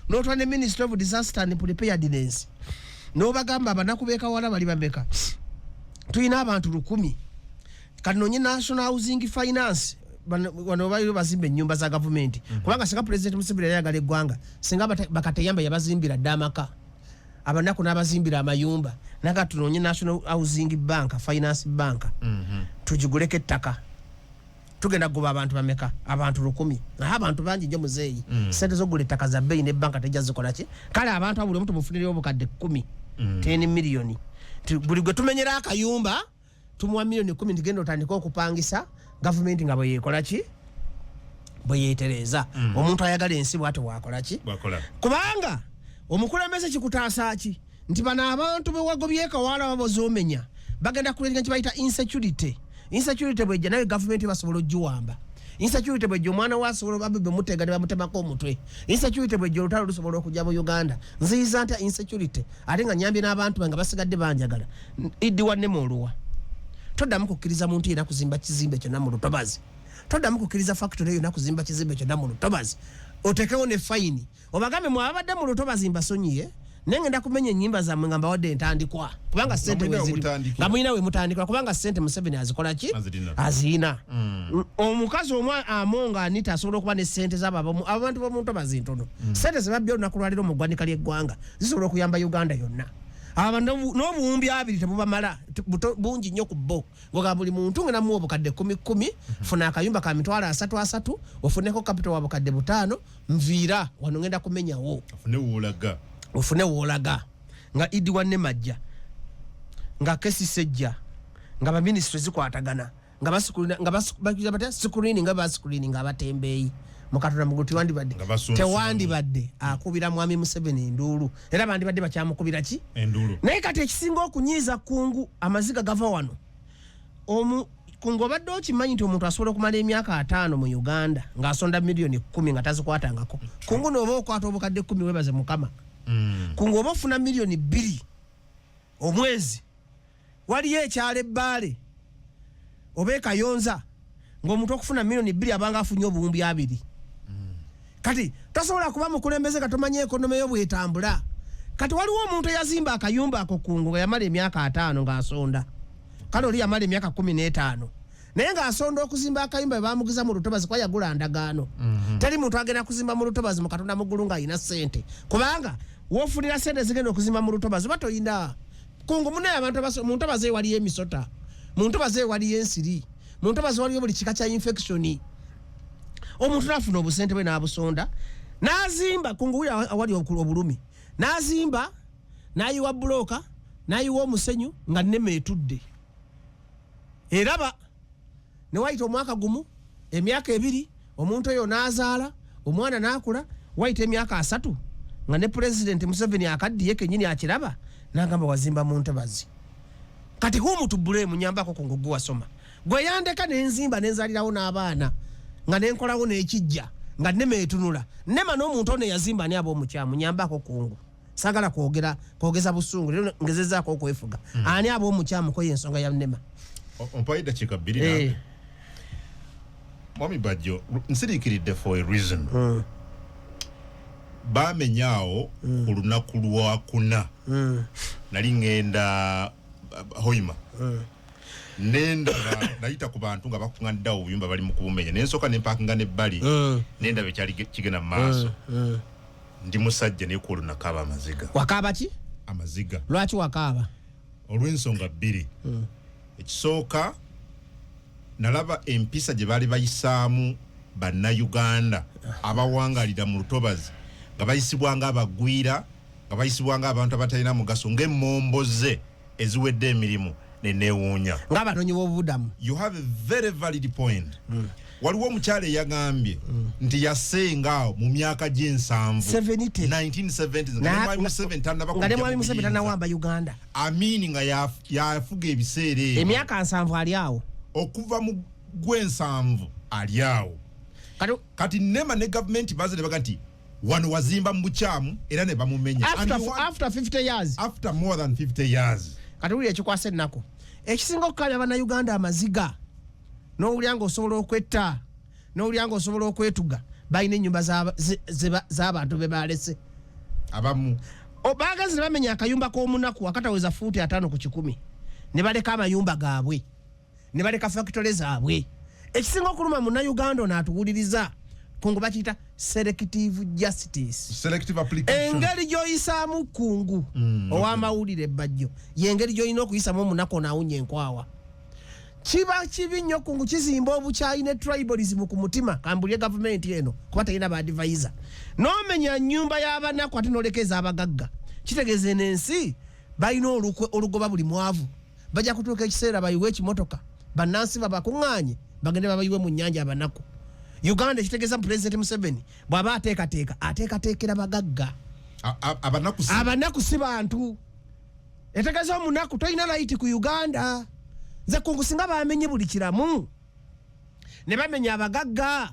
n'otula ne Ministry of Disaster and Preparedness, n'obagamba abanaku b'ekawala bali bameka? Tulina abantu 1000. Kati National Housing Finance, wano baliyo bazimba ennyumba za gavumenti, kubanga singa President Museveni yayagala eggwanga, singa bakateyamba yabazimbira dda amaka, abanaku n'abazimbira amayumba. Naga tunoonye National Housing Bank, Finance Bank, tugiguleko ettaka. Tugenda kugoba abantu bameka? Abantu 1000. Naye abantu bangi nnyo, muzeeyi. Sente zogula ettaka za bbeeyi, nebbanka tejja zikola ki. Kale abantu abo buli omu tumufunirayo obukadde 10, 10 miliyoni. Nti buli gwe tumenyera akayumba tumuwa miliyoni 10, nti genda otandike okupangisa, gavumenti nga bwe yeekola ki, bwe yeetereeza. Omuntu ayagala ensi bwate bwakola ki? Bwakola. Kubanga omukulembeze kikutaasa ki nti bano abantu bewagobye ekawala babozoomenya bagenda kuleeta kibayita insecurity. Insecurity bwejja, naye gavumenti basobola ogiwamba. Insecurity bwejja, omwana we asobola babe bemutega ne bamutemako omutwe. Insecurity bwejja, olutalo lusobola okujja mu Uganda. Nziyiza ntya insecurity ate nga nyambye n'abantu bange basigadde banjagala? Iddi wannema oluwa, toddamu kukkiriza muntu yenna kuzimba kizimbe kyonna mu lutobazi, toddamu kukkiriza factory yonna kuzimba kizimbe kyonna mu lutobazi. Otekewo ne fine, obagambe mwabadde mu lutobazi mbasonyiye, naye ngenda kumenya ennyimba zammwe nga mbawadde entandikwa, kubanga sente mulina weziri. wemutandikira. Nga mulina wemutandikira, kubanga sente Museveni azikola ki? Azirina. Azirina. Omukazi omu Amonga Anita asobola okuba ne sente zabo abantu b'omu ntobazi ntono. Sente zebabbye olunaku lwaliro mu ggwanika ly'eggwanga zisobola okuyamba Uganda yonna. Aba n'obuwumbi 20 tebubamala, bungi nnyo ku bo. Ngoga buli muntu nga namuwa obukadde 10 10, funa akayumba ka mitwalo asatu asatu, ofuneko capital wa bukadde 5, nviira wano ngenda kumenyawo. Afune woolaga. Ofune woolaga. Nga Idi wanne majja, nga kesisejja, nga baminisitule zikwatagana, nga nga bakuza batya screening, nga bascreening abatembeeyi mukatonda mugulu, tewandibadde Nga basunsulamu. Tewandibadde akubira mwami Museveni enduulu, era bandibadde bakyamukubira ki? Enduulu. Naye kati ekisinga okunyiiza kungu, amaziga gava wano. Omu kungu, obadde okimanyi nti omuntu asobola okumala emyaka 50 mu Uganda ng'asonda miliyoni 10 nga tazikwatangako? Kungu, nooba okwata obukadde 10, webaze Mukama. Kungu, oba ofuna miliyoni 2 omwezi, waliyo ekyalo ebbaale oba ekayonza ng'omuntu okufuna miliyoni 2 abanga afunye obuwumbi 20. Kati tosobola kuba mukulembeze nga tomanyi economy yo bwetambula. Kati waliwo omuntu eyazimba akayumba ako kungu nga yamala emyaka 50 ng'asonda. Kale oli yamala emyaka 15 naye ng'asonda okuzimba akayumba. Bwe bamugiza mu lutobazi, kuba yagula ndagaano. Teri muntu agenda kuzimba mu lutobazi mu Katonda muggulu ng'alina ssente, kubanga wofunira ssente zigenda okuzimba mu lutobazi oba toyina. Kungu, munaye, abantu mu ntobazi eyo waliyo emisota, mu ntobazi eyo waliyo ensiri, mu ntobazi waliyo buli kika kya infection. Omuntu nafuna obusente bwe n'abusonda n'azimba. Kungu, wuyo awali obulumi, n'azimba, n'ayiwa bulooka, n'ayiwa omusenyu, nga nnema etudde eraba. Ne wayita omwaka gumu, emyaka 2, omuntu oyo n'azaala omwana n'akula. Wayita emyaka 30 nga ne Pulezidenti Museveni akaddiye kenyini akiraba, n'agamba wazimba mu ntobazi. Kati whom to blame? Nyambako ku ngugu wasoma gwe yandeka nenzimba nenzalirawo n'abaana nga nenkolawo n'ekijja nga nnema etunula nnema n'omuntu ono eyazimba ani aba omukyamu? Nyambako kungu, sagala kwogera kwogeza busungu, leero ngezezaako okwefuga. Ani aba omukyamu ko yensonga ya nnema? Ompaye eddakiika 2. Eh. Nange. Mwami Bajjo, nsiriikiridde for a reason. Bamenyaawo ku lunaku lwakuna. Nali ŋŋenda Hoima, nendaba nayita ku bantu nga bakuŋŋaniddeawo obuyumba bali mu kubumenya, nensooka nempakinga nebbali, nendaba ekyali kigenda mu maaso. Ndi musajja, naye ku olwo nakaaba amaziga. Wakaaba ki? Amaziga. Lwaki wakaaba? Olw'ensonga bbiri. Ekisooka, nalaba empisa gye baali bayisaamu Bannayuganda abawangalira mu lutobazi, nga bayisibwa nga abagwira, nga bayisibwa nga abantu abatalina mugaso, ng'emmomboze eziwedde emirimu, neneewuunya. Ng'abanoonyi b'obubudamu. You have a very valid point. Waliwo omukyala eyagambye nti yasenga awo mu myaka gy'ensanvu, 70. 1970s, nga ne Mwami Museveni tannaba nga ne kujja Mwami mu Museveni buyinza. Tanawamba Uganda. Amini nga yafuga ebiseera ebyo. Emyaka 70 ali awo. Okuva mu gwensanvu ali awo. Kati Kati nema ne gavumenti baze ne baga nti wano wazimba mu bukyamu, era ne bamumenya. And after, you want- after 50 years. After more than 50 years. Kati wulira ekikwasa ennaku, ekisinga okukabya Bannayuganda amaziga, n'owulya ng'osobola okwetta, n'owulya ng'osobola okwetuga, balina ennyumba z'abantu be balese. Abamu. Bagenze ne bamenya akayumba k'omunaku akataweza fuuti 50 ku 100, ne baleka amayumba gaabwe, ne baleka fakitole zaabwe. Ekisinga okuluma Munnayuganda ono atuwuliriza, kungu bakiyita selective justice. Selective application. Engeri gy'oyisaamu kungu ow'amawulire ebbajjo, yengeri gy'olina okuyisamu omunaku ono awunya enkwawa. Kiba kibi nnyo kungu, kizimba obukyayi ne tribalism ku mutima. Kambulye gavumenti eno kuba terina ba advisor, n'omenya nyumba y'abanaku ate n'oleka abagagga, kitegeeza eno ensi balina olukwe olugoba buli mwavu. Bajja kutuuka ekiseera bayiwe ekimotoka, bannansi babakuŋŋaanye, bagende babayiwe mu nnyanja abanaku. Uganda, ekitegeeza Pulezidenti Museveni bw'aba ateekateeka, ateekateekera bagagga. Abanaku Abanaku si bantu. Etegeeza omunaku tolina right ku Uganda. Nze kungu, singa bamenye buli kiramu, ne bamenya abagagga,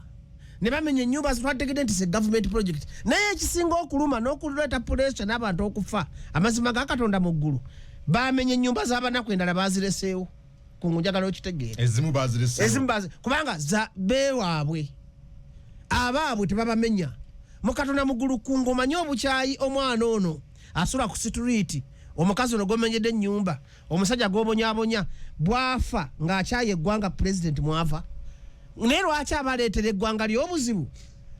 ne bamenya ennyumba, twategedde nti se government project. Naye ekisinga okuluma n'okuleeta pressure n'abantu okufa, amazima ga Katonda mu ggulu, bamenya ennyumba z'abanaku, endala bazireseewo. Kungu, njagala okitegeera. Ezimu bazireseewo. Ezimu bazi, kubanga za beewaabwe, abaabwe tebabamenya. Mukatonda muggulu, kungu, omanye obukyayi, omwana ono asula ku street, omukazi ono gomenyedde ennyumba, omusajja gobonyabonya, bwafa ng'akyaye eggwanga pulezidenti mwava. Naye lwaki abaleetera eggwanga ly'obuzibu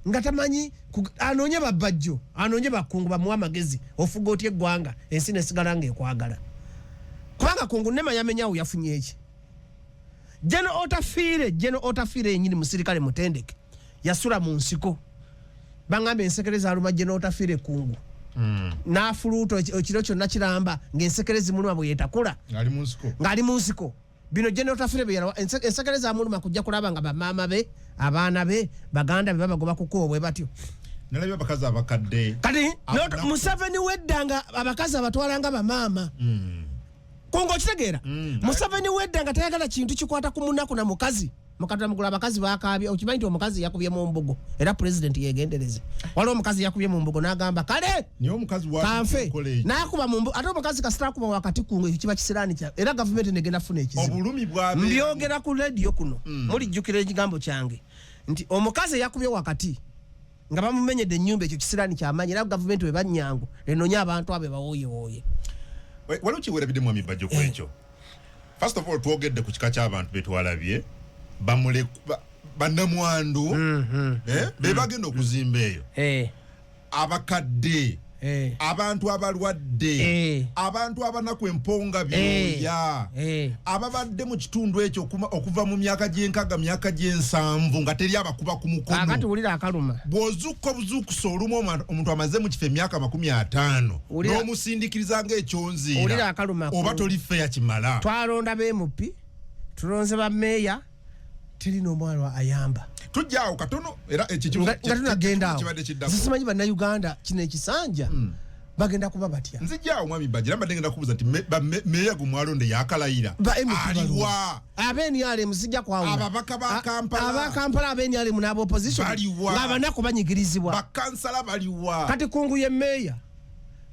nga tamanyi anoonye babbajjo, anoonye bakungu bamuwe amagezi, ofuga otya eggwanga, ensi nesigala ng'ekwagala? Kubanga kungu, nema yamenyawo, yafunye eki? General Otafiire, General Otafiire yenyini musirikale mutendeke, yasula mu nsiko. Baŋŋamba ensekere zaluma General Otafiire kungu, n'afuluuta ekiro kyonna kiramba ng'ensekere zimuluma bwe yetakula. Ng'ali mu nsiko. Ng'ali mu nsiko. Bino General Otafiire bye yalawa, ensekere zamuluma kujja kulaba nga bamaama be, abaana be, baganda be babagoba ku kkubo bwe batyo. Nalabye abakazi abakadde. Kati Abanaku. Museveni wedda nga abakazi abatwala nga bamaama. Kunga, okitegeera? Museveni wedda nga tayagala kintu kikwata ku munaku na mukazi. Mukatula mugulu, abakazi bakabye. Okimanyi nti omukazi yakubye mu mbugo, era pulezidenti yegendereze. Waliwo omukazi yakubye mu mbugo n'agamba kale Naye omukazi kanfe. wakola ekyo. N'akuba mu mbugo. Ate omukazi kasita akuba wakati, kungu, ekyo kiba kisiraani kya, era gavumenti negenda funa ekizibu. Obulumi bwabeera. Mbyogera ku rediyo kuno, mulijjukira ekigambo kyange nti omukazi eyakubye wakati nga bamumenyedde ennyumba, ekyo kisiraani kyamanyi, era gavumenti we bannyangu enoonye abantu abo bawooyewooye. Waliwo kyewerabidde, mwami Bajjo, ku ekyo. First of all, twogedde ku kika ky'abantu betwalabye, bannamwandu, be bagenda okuzimba eyo, abakadde, abantu abalwadde, abantu abanaku, emponga byoya, ababadde mu kitundu ekyo okuva mu myaka gy'enkaga, myaka gy'ensanvu, nga teri abakuba ku Kakati mukono. wulira akaluma. Bw'ozukka obuzuukusa olumu, omuntu amaze mu kifo emyaka 50, n'omusindikiriza Wulira ng'ekyonziira, akaluma. oba toli feya kimala. Twalonda ba MP, tulonze bameeya, teri n'omwalwa ayamba. Tujja awo katono, era ekyo Nga tunagenda awo, kibadde kiddako. zisimanyi Bannayuganda kino ekisanja bagenda kuba batya. Nzijja awo, mwami Bajira, mbadde ngenda kubuuza nti meeya gwe mwalonde yakalayira Ba MP aliwa? Abe NRM sijja kwawula. Ababaka ba Kampala. Aba Kampala, abe NRM n'aba opposition. Baliwa? Ng'abanaku banyigirizibwa. Bakansala baliwa? Kati kungu ye meeya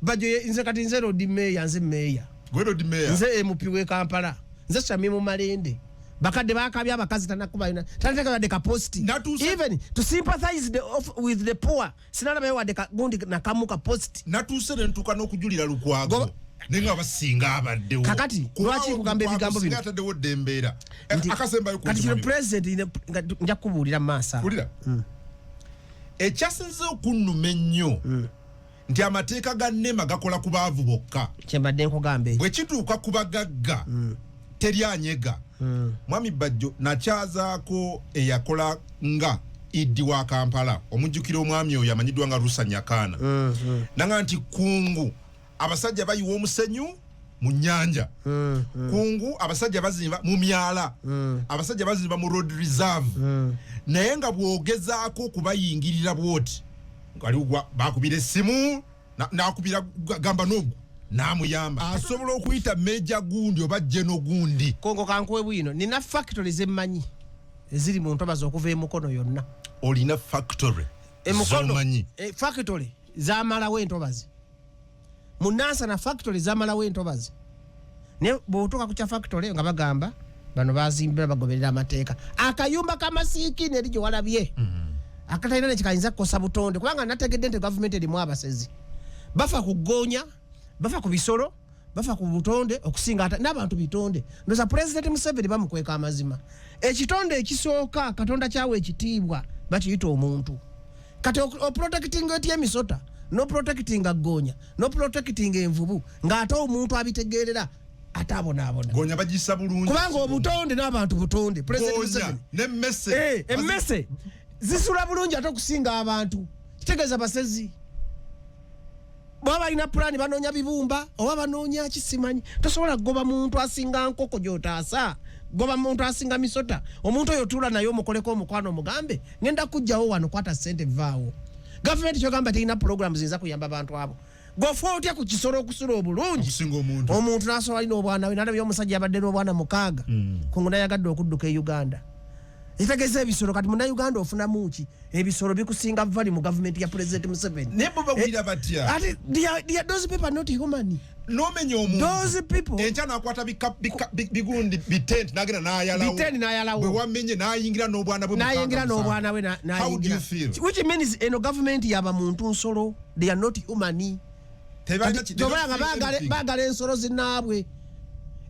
Bajo nze kati nze lord meeya, nze meeya. Gwe lord meeya. Nze MP we Kampala, nze Shamimu Malende. Bakadde bakabya, abakazi tanakuba, tanateka wadde ka post. Even to sympathize with the poor, sinalabayo wadde gundi nakamu ka post. Natuuse ne ntuuka n'okujulira Lukwago, naye nga basinga abaddewo. Kakati lwaki nkugamba ebigambo bino? Ataddewo dde embeera akasembayo. Kati kino president nja kubuulira mu maaso awo. Wulira, ekyasinze okunnuma ennyo nti amateeka ga NEMA gakola ku baavu bokka. Kyembadde nkugamba ekyo. Bwe kituuka ku bagagga, teri anyega. Mwami Bajjo, nakyazaako eyakola nga ED wa Kampala, omujjukira omwami oyo amanyiddwa nga Rusa Nyakaana, nanga nti kungu abasajja bayiwa omusenyu mu nnyanja, kungu abasajja bazimba mu myala, abasajja bazimba mu road reserve, naye nga bw'ogezaako okubayingirira bwoti aliwo bakubira essimu, nakubira gamba n'ogwo n'amuyamba asobola okuyita meja gundi oba jeno gundi. Kongo kankuwe bwino, nina factory zemmanyi eziri mu ntobazi okuva emukono yonna. Olina factory? Emukono. Zomanyi? Factory zamalawo entobazi mu Nansana, factory zamalawo entobazi. Naye bw'otuuka ku kya factory nga bagamba bano bazimbira bagoberera amateeka. Akayumba k'amasiikini eri gye walabye akatalina nekikayinza kukosa butonde, kubanga nategedde nti gavumenti erimu abasezi, bafa ku ggoonya, bafa ku bisolo, bafa ku butonde okusinga ata n'abantu bitonde. Ndoza Pulezidenti Museveni bamukweka amazima. Ekitonde ekisooka Katonda kyawa ekitiibwa bakiyita omuntu. Kati oprotectinga etya emisota, noprotectinga ggoonya, noprotectinga envubu, ng'ate omuntu abitegeerera ate abonaabona? Gonya bagisa bulungi. Kubanga obutonde n'abantu butonde. President gonya Museveni n'emmese. Emmese zisula bulungi ate okusinga abantu. Kitegeeza basezi baba balina pulaani, banoonya bibumba oba banoonya kisimanyi. Tosobola kugoba muntu asinga nkoko gyotaasa, goba muntu asinga misota. Omuntu oyo tuula naye, omukoleko omukwano, omugambe ngenda kujjawo wano, kwata sente, vaawo. Gavumenti kyogamba terina puroguramu ziyinza kuyamba bantu abo. Gofa otya ku kisolo okusula obulungi okusinga omuntu? Omuntu nasobola alina obwana we. Nalabye omusajja abadde n'obwana 6, kungu nayagadde okudduka e Uganda. Ekitegeeza ebisolo kati Munnayuganda ofunamu ki? Ebisolo bikusinga vali mu gavumenti ya President Museveni. Naye bo bawulira batya? Ate those people are not human. Nomenya omuntu Those people enkya nakwata bigundi bitent nagenda nayalawo. Bitenti n'ayalawo. Bwe wamenye nayingira n'obwana bwe nayingira 6, 7. N'obwana we How do nayingira. you feel? Which means eno gavumenti yaba muntu nsolo, they are not human. Tebalina they don't Tobalanga feel anything. baagala ensolo zinaabwe.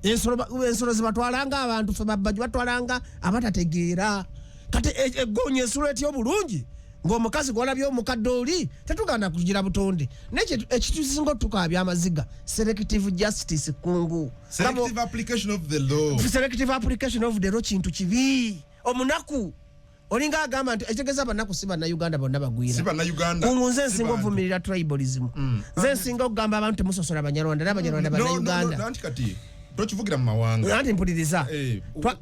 Ensolo zibatwalanga abantu, fe babbaji batwalanga abatategeera. Kati eggonya ensulo etya obulungi ng'omukazi gwolabye omukadde oli? Tetuganda kugira butonde, naye ekitusinga otukaabya amaziga, selective justice, kungu. Selective application of the law. Selective application of the law kintu kibi. Omunaku olinga agamba nti ekitegeeza abanaku si Bannayuganda bonna bagwira. Si Bannayuganda, Kungu, nze si nsinga bantu. ovumirira tribalism. Nze nsinga okugamba abantu temusosola Banyarwanda n'Abanyarwanda No, no, no, Bannayuganda. Anti kati tokivugira mu mawanga. Anti mpuliriza.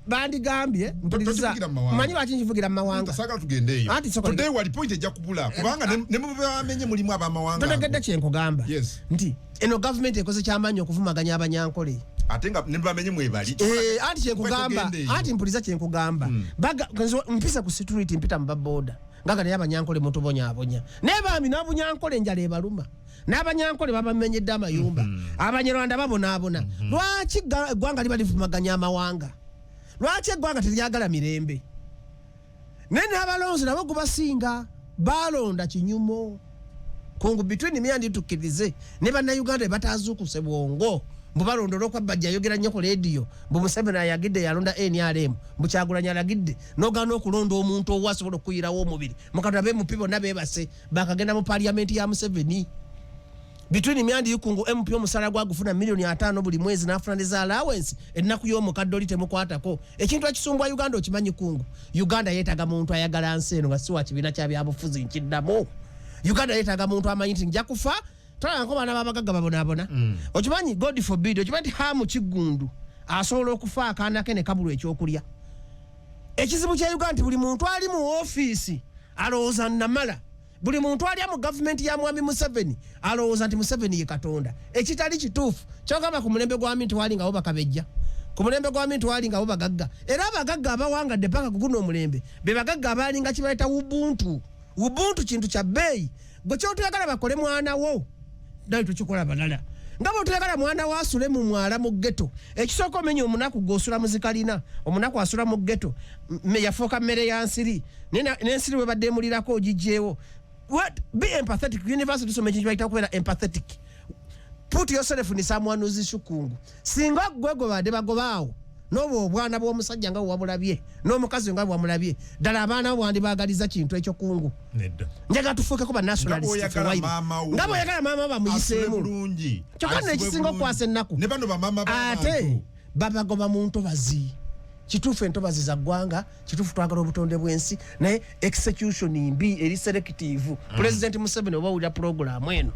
Bandigambye mpuliriza. Tokivugira mu mawanga. Manyi lwaki nkivugira mu mawanga? Saagala tugende eyo. Anti soka Today wali point ejja kubula kubanga ne mu bamenye mulimu abamawanga. Totegedde Ago. kyenkugamba nti eno gavumenti ekoze kyamaanyi okuvumaganya Abanyankole. Ate nga ne bamenye mwebali. Anti kyenkugamba, Tugende eyo. anti mpuliriza kyenkugamba. Nze mpisa ku street, mpita mu baboda ngaga, naye Abanyankole mutubonyaabonya. Naye bambi n'Abunyankole enjala ebaluma, n'Abanyankole babamenyedde amayumba, Abanyarwanda babonaabona. Lwaki eggwanga liba livumaganya amawanga? Lwaki eggwanga teryagala mirembe? Naye n'abalonzi nabo gubasinga balonda kinyumo. Kungu, between me and you, tukkirize ne Bannayuganda batazuukuse bwongo mbu balonda olwokuba Bajja ayogera nnyo ku leediyo, mbu Museveni ayagidde yalonda NRM, mbu Kyagulanyi alagidde, nogaana okulonda omuntu owo asobola okukuyirawo omubiri. Mukatonda be MP bonna beebase bakagenda mu paliyamenti ya Museveni. Between me and you, kungu, MP omusala gwagufuna 50 million buli mwezi, n'afuna ne za allowance. Ennaku y'omukadde oli temukwatako. Ekintu ekisumbwa Uganda okimanyi, kungu? Uganda yeetaaga muntu ayagala nsi eno nga si wa kibiina kya byabufuzi. Nkiddamu, Uganda yeetaaga muntu amanyi nti nja kufa. Tolabako baana babagagga babonaabona? Okimanyi, God forbid, okimanyi nti Hamu Kiggundu asobola okufa akaana ke ne kabulwa ekyokulya? Ekizibu kya Uganda nti buli muntu ali mu ofiisi alowooza namala. Buli muntu alya mu gavumenti ya mwami Museveni alowooza nti Museveni ye Katonda, ekitali kituufu. Kyogamba ku mulembe gwa Amin tewalingawo bakabejja, ku mulembe gwa Amin tewalingawo bagagga. Era abagagga abawangadde paka ku guno omulembe be bagagga abalinga kibayita ubuntu. Ubuntu kintu kya bbeeyi. Gwe kyotoyagala bakole mwana wo naye tokikola balala. Nga bw'otoyagala mwana wo asule mu mwala mu ghetto. Ekisooka omenya omunaku gw'osula mu zikalina, omunaku asula mu ghetto, yafuuka mmere ya nsiri, n'ensiri webadde emulirako ogiggyewo. What? Be empathetic. University tusoma ekintu bayita okubeera empathetic. Put yourself in someone's shoe, Kungu. Singa ggwe gwe badde bagobaawo n'obwo obwana bw'omusajja nga bwewamulabye n'omukazi nga bwewamulabye, ddala abaana bo wandibaagaliza kintu ekyo, Kungu? Nedda. Njagala tufuukeko ba nationalist. Nga bw'oyagala maama wo. Nga bw'oyagala maama Asule bamuyiseemu. Bulungi. Kyokka nno Asibwe ekisinga bulungi. okukwasa ennaku, Ne bano bamaama ate b'abantu. babagoba mu ntobazi. Kituufu entobazi za ggwanga, kituufu twagala obutonde bw'ensi, naye execution mbi, eri selective. President Museveni, oba owulira pulogulaamu eno,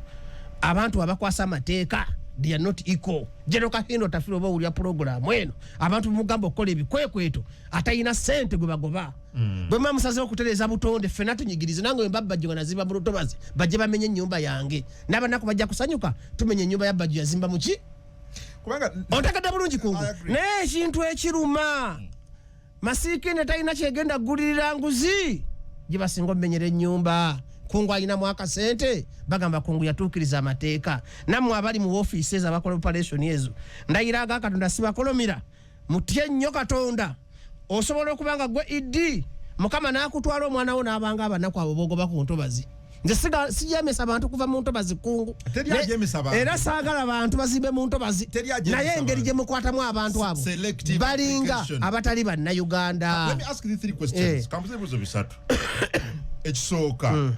abantu abakwasa amateeka, they are not equal. General Kahinda Otafiire, oba owulira pulogulaamu eno, abantu bemugamba okukola ebikwekweto, atalina ssente gwe bagoba. Bwe muba musazeho okutereeza butonde, ffenna tunyigirize. Nange wemba Bajjo nga nazimba mu lutobazi, bajje bamenye ennyumba yange, n'abanaku bajja kusanyuka, tumenya ennyumba ya Bajjo yazimba muki. Kubanga Otegedde bulungi, Kungu? I agree. Naye ekintu ekiruma, masiikini talina kyegenda kugulirira nguzi gye basinga omumenyera ennyumba. Kungu alinamu akasente, bagamba Kungu yatuukiriza amateeka. Nammwe abali mu woofiisi ezo abakola operation ezo, ndayira aga Katonda sibakolomira, mutye nnyo Katonda. Osobola okuba nga gwe idi Mukama n'akutwala, omwana wo n'abanga abanaku abo bogoba ku ntobazi. Nze sijemesa bantu kuva mu ntobazi, Kungu. Teri ajemesa bantu. Era saagala bantu bazimbe mu ntobazi. Teri ajemesa Naye engeri bantu. gye mukwatamu abantu abo, Selective balinga application. abatali Bannayuganda. Let me ask you three questions. Eh. Kambuze ebibuuzo bisatu. Ekisooka,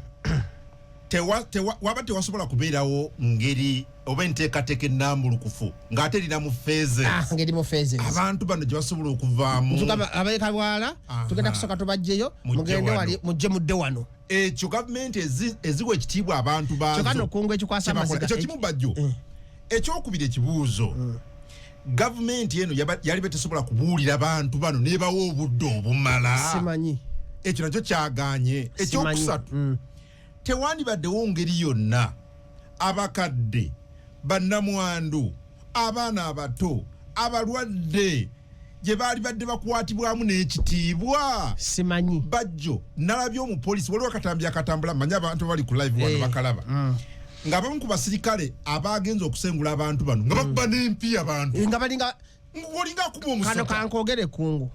waba tewasobola kubeerawo ngeri oba enteekateeka ennambulukufu ng'ate erina mu phases, Ah, ngeri mu phases, abantu bano gye basobola okuvaamu? Tugamba abekabwala, tugenda kusooka tubajjeyo, Mujje mugende wano. wali, mujje mudde wano. Ekyo gavumenti eziwa ekitiibwa abantu Kyokka baazo no, Kungu, ekikwasa kyebakola. amaziga Ekyo kimu, Bajjo. Ekyokubiri, ekibuuzo, gavumenti eno yali tesobola kubuulira bantu bano nebawa obudde obumala? Simanyi. Ekyo nakyo kyaganye. Simanyi. Ekyokusatu, tewandibaddewo ngeri yonna abakadde, bannamwandu, abaana abato, abalwadde gye baali badde bakwatibwamu n'ekitiibwa? Simanyi. Bajjo, nalabye omupoliisi, waliwo akatambi akatambula, manye abantu bali ku live wano bakalaba, ng'abamu ku basirikale abagenza okusengula abantu bano nga bakuba n'empi abantu. Nga balinga Olinga akuba kano. omusota. Kankogere, Kungu.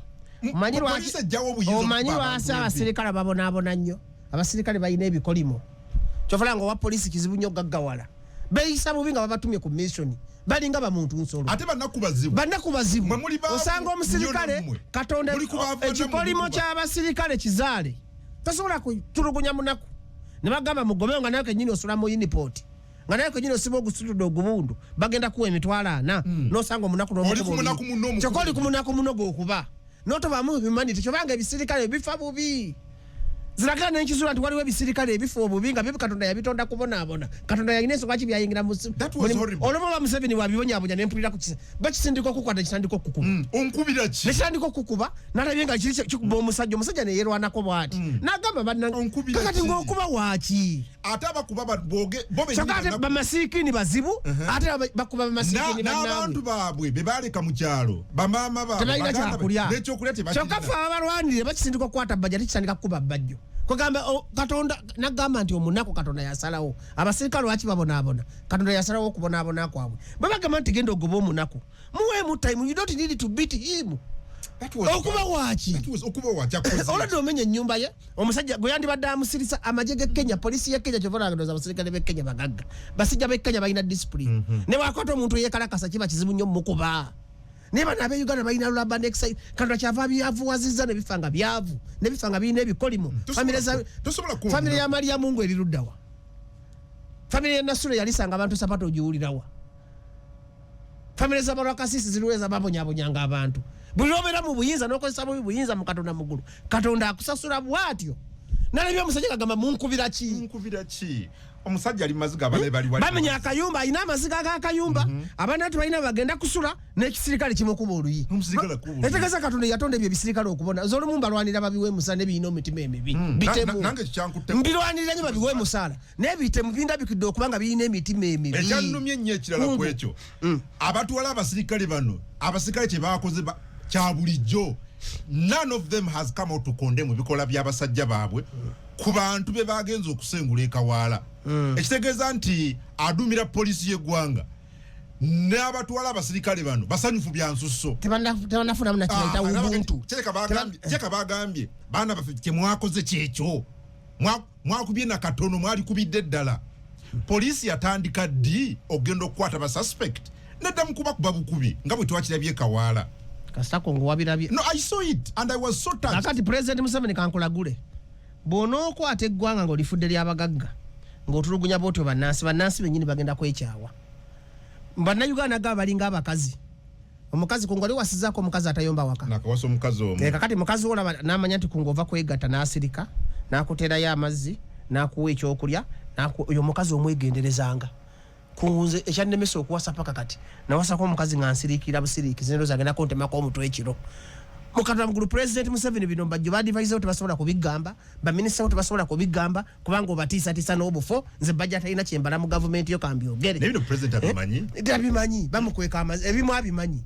Omanyi lwaki Poliisi ejjawo obuyinza omanyi okuba lwaki abantu n'empi. abasirikale babonaabona nnyo? Abasirikale balina ebikolimo. Kyova nga owa poliisi kizibu nnyo gaggawala, beeyisa bubi nga babatumye ku mission, balinga bamuntu nsolo. Ate bannaku bazibu. Bannaku bazibu. Mwe muli baavu Osanga omusirikale nnyo nammwe. Katonda Muli ku baavu ekikolimo nammwe. ky'abasirikale kizaale, tosobola kutulugunya munaku ne bagamba mugobewo, nga nawe kenyini osula mu uniport, nga nawe kenyini osiba ogusitudde ogubundu, bagenda kuwa 400,000, nosanga omunaku. Oli ku munaku munno omukulu. Kyokka oli ku munaku muno gwokuba notobamu humanity. Kyobanga ebisirikale bifa bubi ziragala, nenkizuula nti waliwo ebisirikale ebifa obubi nga byo Katonda yabitonda kubonaabona. Katonda yalina ensonga ki byayingira mu That was horrible. Olwoba oba Museveni wabibonyabonya, nempulira ku kisa bakisindika okukwata, kitandika okukuba. Onkubira ki? Nekitandika okukuba, nalabye nga kiri kikuba omusajja, omusajja neyerwanako bwati, nagamba banna Onkubira kakati ki? ngaokuba waaki? Ate abakuba boge bo bennyini Kyokka ate bamasiikini bazibu, ate bakuba bamasiikini n'abantu bannaabwe. Baabwe be baleka mu kyalo, bamaama baabwe, Tebalina baganda kyakulya. N'ekyokulya Kyokka tebakirina. ffe ababalwanire bakisindika okukwata Bajjo, ate kitandika kukuba Bajjo. Kwegamba Katonda nagamba nti omunaku Katonda yasalawo. Abasirikale lwaki babonaabona? Katonda yasalawo okubonaabona kwabwe. Bwe bagamba nti genda ogoba omunaku, muweemu time, you don't need to beat him. That was Okuba bad. waaki? That was okuba waaki akoze. Olwadde omenya ennyumba ye, omusajja gwe yandibadde amusirisa. Amagye ge Kenya, poliisi ye Kenya, kyova olaba abasirikale b'e Kenya bagagga, basajja b'e Kenya balina discipline. Ne wakwata omuntu eyekalakasa kiba kizibu nnyo mukuba. Naye bano ab'e Uganda balina rubber necktie. Katonda kyava byavuwazizza ne bifa nga byavu, ne bifa nga birina ebikolimo. Tosobola tosobola kuwa Famire ya omunaku. Maria Mungu eri luddawa? Famire ya Nasule yalisanga abantu sapato ogiwulirawa? Famire z'abalwakasisi ziriweza babonyabonyanga abantu. Buli lwobeera mu buyinza n'okozesa bubi buyinza, mu Katonda mu ggulu, Katonda akusasula bw'atyo. Nalabye omusajja gagamba, "Munkubira ki?" Nkubira ki? Omusajja ali maziga, abaana bali wali. Bamenya akayumba, alina amaziga g'akayumba, abaana tebalina bagenda kusula, n'ekisirikale kimukuba oluyi. Omusirikale akuba oluyi. Etegeeza Katonda yatonda ebyo ebisirikale okubona. Nze olumu mbalwanira babiwe emusaala, nebirina omitima emibi. Bitemu. Nange kikyankutteko. Mbirwanirira nnyo babiwe emusaala, naye bitemu bindabikidde okuba nga birina emitima emibi. Ekyannumye ennyo ekirala ku Kungu. ekyo, abatwala abasirikale bano, abasirikale kye bakoze kya bulijjo. None of them has come out to condemn ebikolwa by'abasajja baabwe ku bantu be bagenza okusengula ekawaala. Ekitegeeza nti aduumira poliisi y'eggwanga. N'abatwala abasirikale bano basanyufu byansusso. Tebanafunamu nakibaita ubuntu. Kyeka bagambye baana baffe kyemwakoze kyekyo, mwakubye na katono, mwalikubidde ddala. Poliisi yatandika ddi okugenda okukwata ba suspect nedda mukuba kuba bukubi nga bwe twakirabye Kawaala? Kasita Kongo wabirabye. No, I saw it and I was so touched. Kakati President Museveni, kankulagule, bw'onookwata eggwanga ng'olifudde ly'abagagga, ng'otulugunya bwotyo bannansi, bannansi bennyini bagenda kwekyawa. Bannayuganda gaba balinga abakazi. Omukazi, Kungu, ali wasizaako omukazi atayomba waka? Nakawasa omukazi omu. Kakati mukazi wolaba n'amanya nti Kungu ova kwegatta, n'asirika, n'akuteerayo amazzi, n'akuwa ekyokulya, oyo omukazi omwegenderezanga. Kungu, nze ekyannemesa okuwasa paka kati, nawasako omukazi nga nsiriikira busiriikizi, nendowooza agenda kuntemako omutwe ekiro. Mukatula mugulu, President Museveni, bino bajjo ba advisor tebasobola kubigamba, baminisita bo tebasobola kubigamba, kubanga obatiisatiisa n'obufo. Nze bajja talina kyembala mu gavumenti yo, kambyogere. Naye bino president abimanyi? Tabimanyi, bamukweka amazi. Ebimu abimanyi.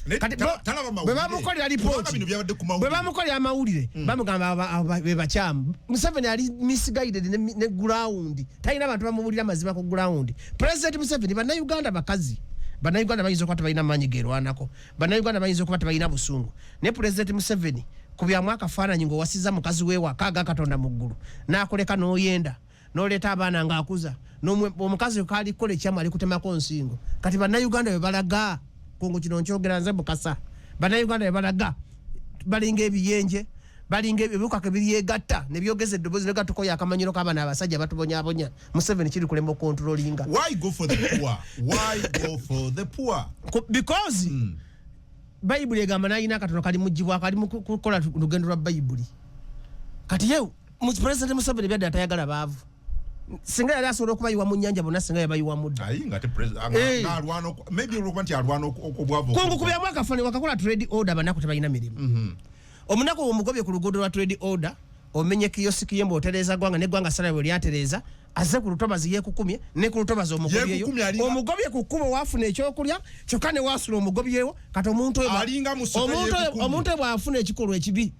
Naye Kati talaba bwe mawulire. bamukolera Kubanga lipooti, bino byabadde ku bwe mawulire. bamukolera amawulire, bamugamba aba be bakyamu. Museveni ali misguided ne ground, talina bantu bamubuulira mazima ku ground. President Museveni, Bannayuganda bakazi, Bannayuganda bayinza okuba tebalina maanyi gerwanako, Bannayuganda bayinza okuba tebalina busungu, naye President Museveni kubyamu akafaananyi ng'owasiza mukazi weewaka aga Katonda mu ggulu, n'akuleka n'oyenda n'oleeta abaana ng'akuza. Omukazi kaali kukola ekyamu, ali kutemako nsingo. Kati Bannayuganda bwe balaga, Kungu, kino nkyogera nze Mukasa, Bannayuganda bwe balaga balinga ebiyenje, balinga ebikaka ebiryegatta nebyogeza eddoboozi negatukoyo akamanyiro k'abaana abasajja batubonyabonya. Museveni kiri kulema okontrolinga. Why go for the poor? Why go for the poor? Because Bayibuli egamba nalina akatono kali mugibwako, ali mu kukola lugendo lwa Bayibuli. Kati ye President Museveni byadde atayagala baavu. Singa yali asobola okubayiwa mu nyanja bonna, singa yabayiwa mudda. Ayi nga ate president ng'alwana maybe olwokuba nti alwana obwavu. Kungu, kubyamu akafani wakakola trade order, banaku tebalina mirimu. Omunaku omugobye ku luguudo lwa trade order, omenye kiyosiki ye mbaotereeza gwanga neggwanga sala bwe lyatereeza, azze ku lutobazi yeekukumye ne ku lutobazi omugobyeyo. Yeekukumye Omugobye ku kkubo waafuna ekyokulya kyokka ne waasula omugobyewo. Kati omuntu oyo Alinga musota yeekukumye. Omuntu oyo bw'afuna ekikolwa ekibi,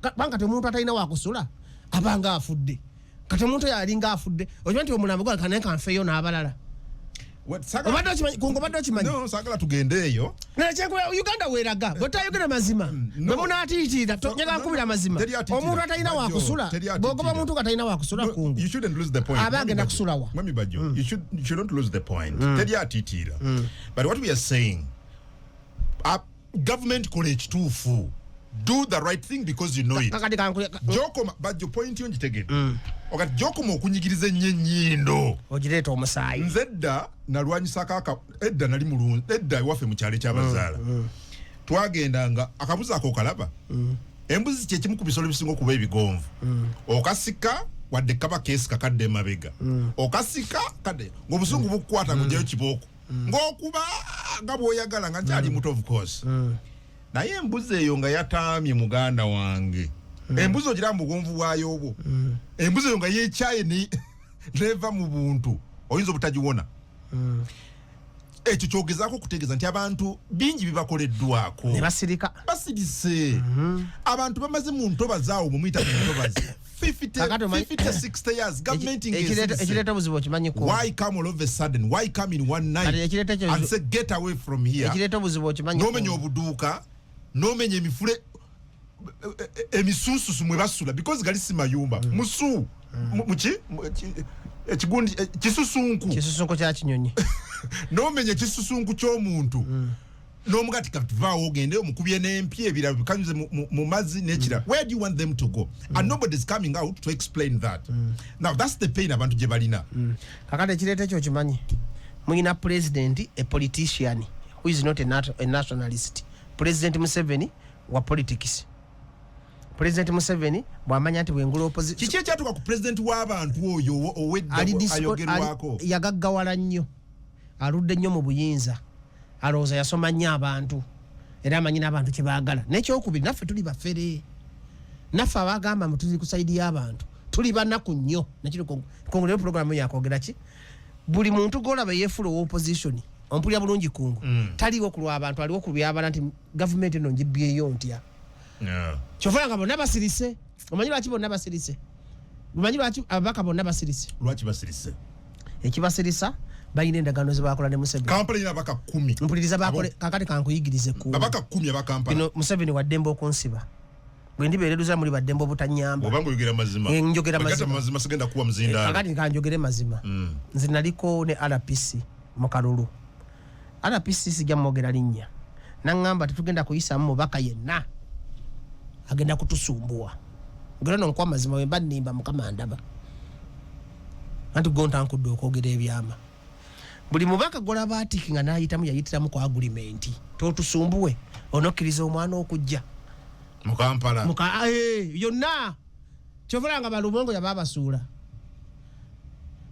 kubanga kati omuntu atalina wakusula abanga afudde. Kati omuntu oyo alinga afudde, okimanyi nti omulambo gwa kanaye kanfeeyo n'abalala. Obadde okimanyi, Kungu? Obadde okimanyi? No, saagala tugende eyo. Nakyekuba Uganda weeraga bwetayogera mazima, No. bwe munaatiitiira njagala nkubira amazima. Teri atiitira. Omuntu atalina Bajjo, wakusula, teri atiitira. bw'ogoba omuntu nga talina wakusula, No, Kungu, you shouldn't lose the point. aba Mwami agenda Bajjo, kusula wa? Mwami Bajjo, you shouldn't lose the point. Teri atiitiira. But what we are saying, government kola ekituufu. Do the right thing because you know it. Kakati Gyokoma, Bajjo, point yo ngitegedde. Okati gyokoma okunyigiriza ennyo ennyindo. Ogireeta omusaayi. Nze edda nalwanyisako edda nali mulunzi edda ewaffe mu kyalo ekyabazaala. Twagendanga akabuzi ako okalaba. Embuzi kyekimu ku bisolo ebisinga okuba ebigonvu. Okasika wadde kaba keesika kadde emabega. Okasika kadde ng'obusungu bukukwata ng'oggyayo kibooko. Ng'okuba nga bw'oyagala nga nkyali muto, of course. Naye embuzi eyo nga yataamye muganda wange. Embuzi ogira mu bugonvu bwayo obwo. Embuzi eyo nga yeekyaye neva mu buntu. Oyinza obutagiwona. Ekyo kyogezaako okutegeeza nti abantu bingi bibakoleddwako. Ne basirika. Basirise. Abantu bamaze mu ntobazi awo, mumuyita mu ntobazi 50, Kakati 50, 60 years government ng'esirise. Ekireeta obuzibu okimanyi ko? Why come all of a sudden? Why come in one night Kati ekireeta and say get away from here? Ekireeta obuzibu okimanyi? N'omenya obuduuka, n'omenya emifule, emisuususu mwe basula, because gali si mayumba, musu muki ekigundi kisusunku. Kisusunku kya kinyonyi. N'omenya ekisusunku ky'omuntu n'omuga ti kati vaawo ogende, omukubye n'empi, ebirala bikanyuze mu mazzi n'ekirala. Where do you want them to go? And nobody's coming out to explain that. Now that's the pain abantu gye balina. Kakati ekireeta ekyo okimanyi, muyina president, a politician who is not a nationalist. President Museveni wa politics. President Museveni bwamanya nti bwengula opposition Kiki ekyatuuka ku president w'abantu oyo owedda ali ayogerwako? Yagaggawala nnyo, aludde nnyo mu buyinza, alowooza yasoma nnyo abantu era amanyi n'abantu kye baagala. N'ekyokubiri, naffe tuli bafere. Naffe abagamba mbu tuli ku side y'abantu tuli banaku nnyo. Nakiri Kungu, leero puroguramu yakwogera ki? Buli muntu gwolaba yeefula owa opposition, ompulira bulungi, Kungu, taliiwo ku lw'abantu, aliwo ku byabala nti gavumenti eno ngibyeyo ntya. Kyova nga bonna basirise. Omanyi lwaki bonna basirise? Omanyi lwaki ababaka bonna basirise? Lwaki basirise? Ekibasirisa, Balina endagaano zebakola ne Museveni. Kampala erina ababaka 10. Mpuliriza, bakole kakati kankuyigirize ku Ababaka 10 aba Kampala. Bino Museveni waddembe okunsiba. Bwe ndibeera eruza muli baddembe obutanyamba. Obanga oyogera mazima. Eh, njogera Bwe gata mazima. Mazima sigenda kuwa muzindaalo. Kakati kanjogere mazima. Nze naliko ne RPC mu kalulu. RPC sijja mwogera linnya, naŋŋamba tetugenda kuyisaamu mubaka yenna agenda kutusumbuwa. Ngera no nkuwa mazima, wemba nnimba Mukama ndaba, anti gontankudde okwogera ebyama. Buli mubaka golaba atiki nga nayitamu, yayitiramu ku agreement, totusumbuwe, onokkiriza omwana okujja Mu Kampala. Muka yonna kyovula nga balubongo yababasuula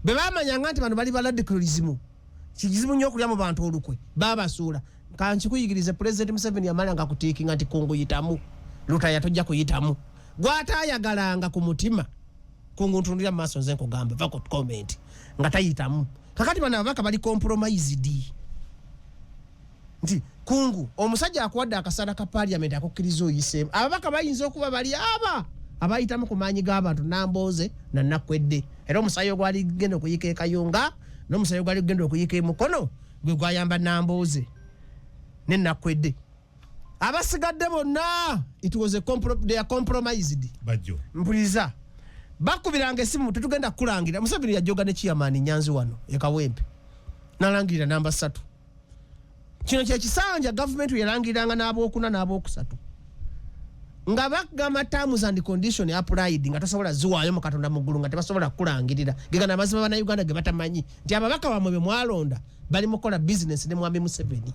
bwe bamanyanga nti bano bali ba radicalism, kizibu nnyo okulya mu bantu olukwe, babasuula. Kankikuyigirize, President Museveni yamala nga kutiikinga nti Kungu yitamu, Lutaya tojja kuyitamu, gwatayagalanga ku mutima. Kungu, ntundira mu maaso, nze nkugamba, va ku comment nga tayitamu. Kakati bano ababaka bali compromised nti Kungu omusajja akuwadde akasana ka parliament, akukkiriza oyiseemu. Ababaka bayinza okuba bali aba abayitamu ku maanyi g'abantu, Nambooze nanakwedde, era omusayi ogwali genda okuyika ekayunga n'omusayi ogwali genda okuyika emukono gwe gwayamba Nambooze nenakwedde. Abasigadde bonna it was a they are compromised. Bajjo. Mpuliriza, bakubiranga esimu, tetugenda kukulangira. Museveni yajoga ne chairman Nyanzi wano ekawempe nalangirira namba 3. Kino kyekisanja gavumenti yalangiriranga n'abookuna n'abookusatu nga bagamba terms and condition applied, nga tosobola ziwaayo mu Katonda mu ggulu nga tebasobola kukulangirira. Gegana amazima bannayuganda ge batamanyi nti ababaka bamwe be mwalonda bali mukola bizinesi ne mwami Museveni.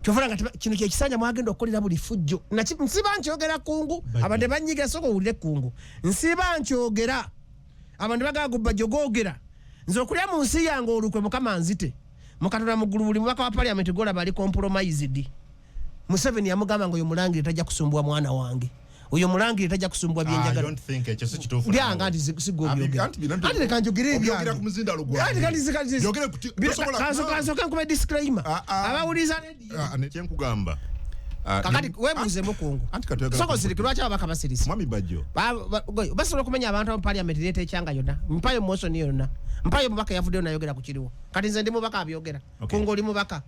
Kyovula nga kino kyekisanja mwagenda okukolera buli fujjo. Nsiba nkyogera, Kungu, abantu banyiga, soka owulire Kungu. Nsiba nkyogera, abantu bagamba Bajjo googera. Nze okulya mu nsi yange olukwe, Mukama nzite mukatonda mu ggulu. Buli mubaka wa parliament golaba ali compromised. Museveni yamugamba nga oyo mulangire tajja kusumbwa mwana wange, oyo mulangire tajja kusumbwa byenjagala. Lyanga nti sigwobyogera, anti leka njogere ebyange ku muzindaalo Kansooke nkube disclaimer, abawuliza radio kyenkugamba. Kakati webuuze mukungu, soko siriki, lwaki ababaka basirise? Mwami Bajjo. Basobola okumenya abantu mu parliament, leeta ekyanga yonna, mpayo motion yonna, mpayo mubaka yavuddeyo nayogera ku kiriwo. Kati nze ndi mubaka abyogera, Kungu oli mubaka.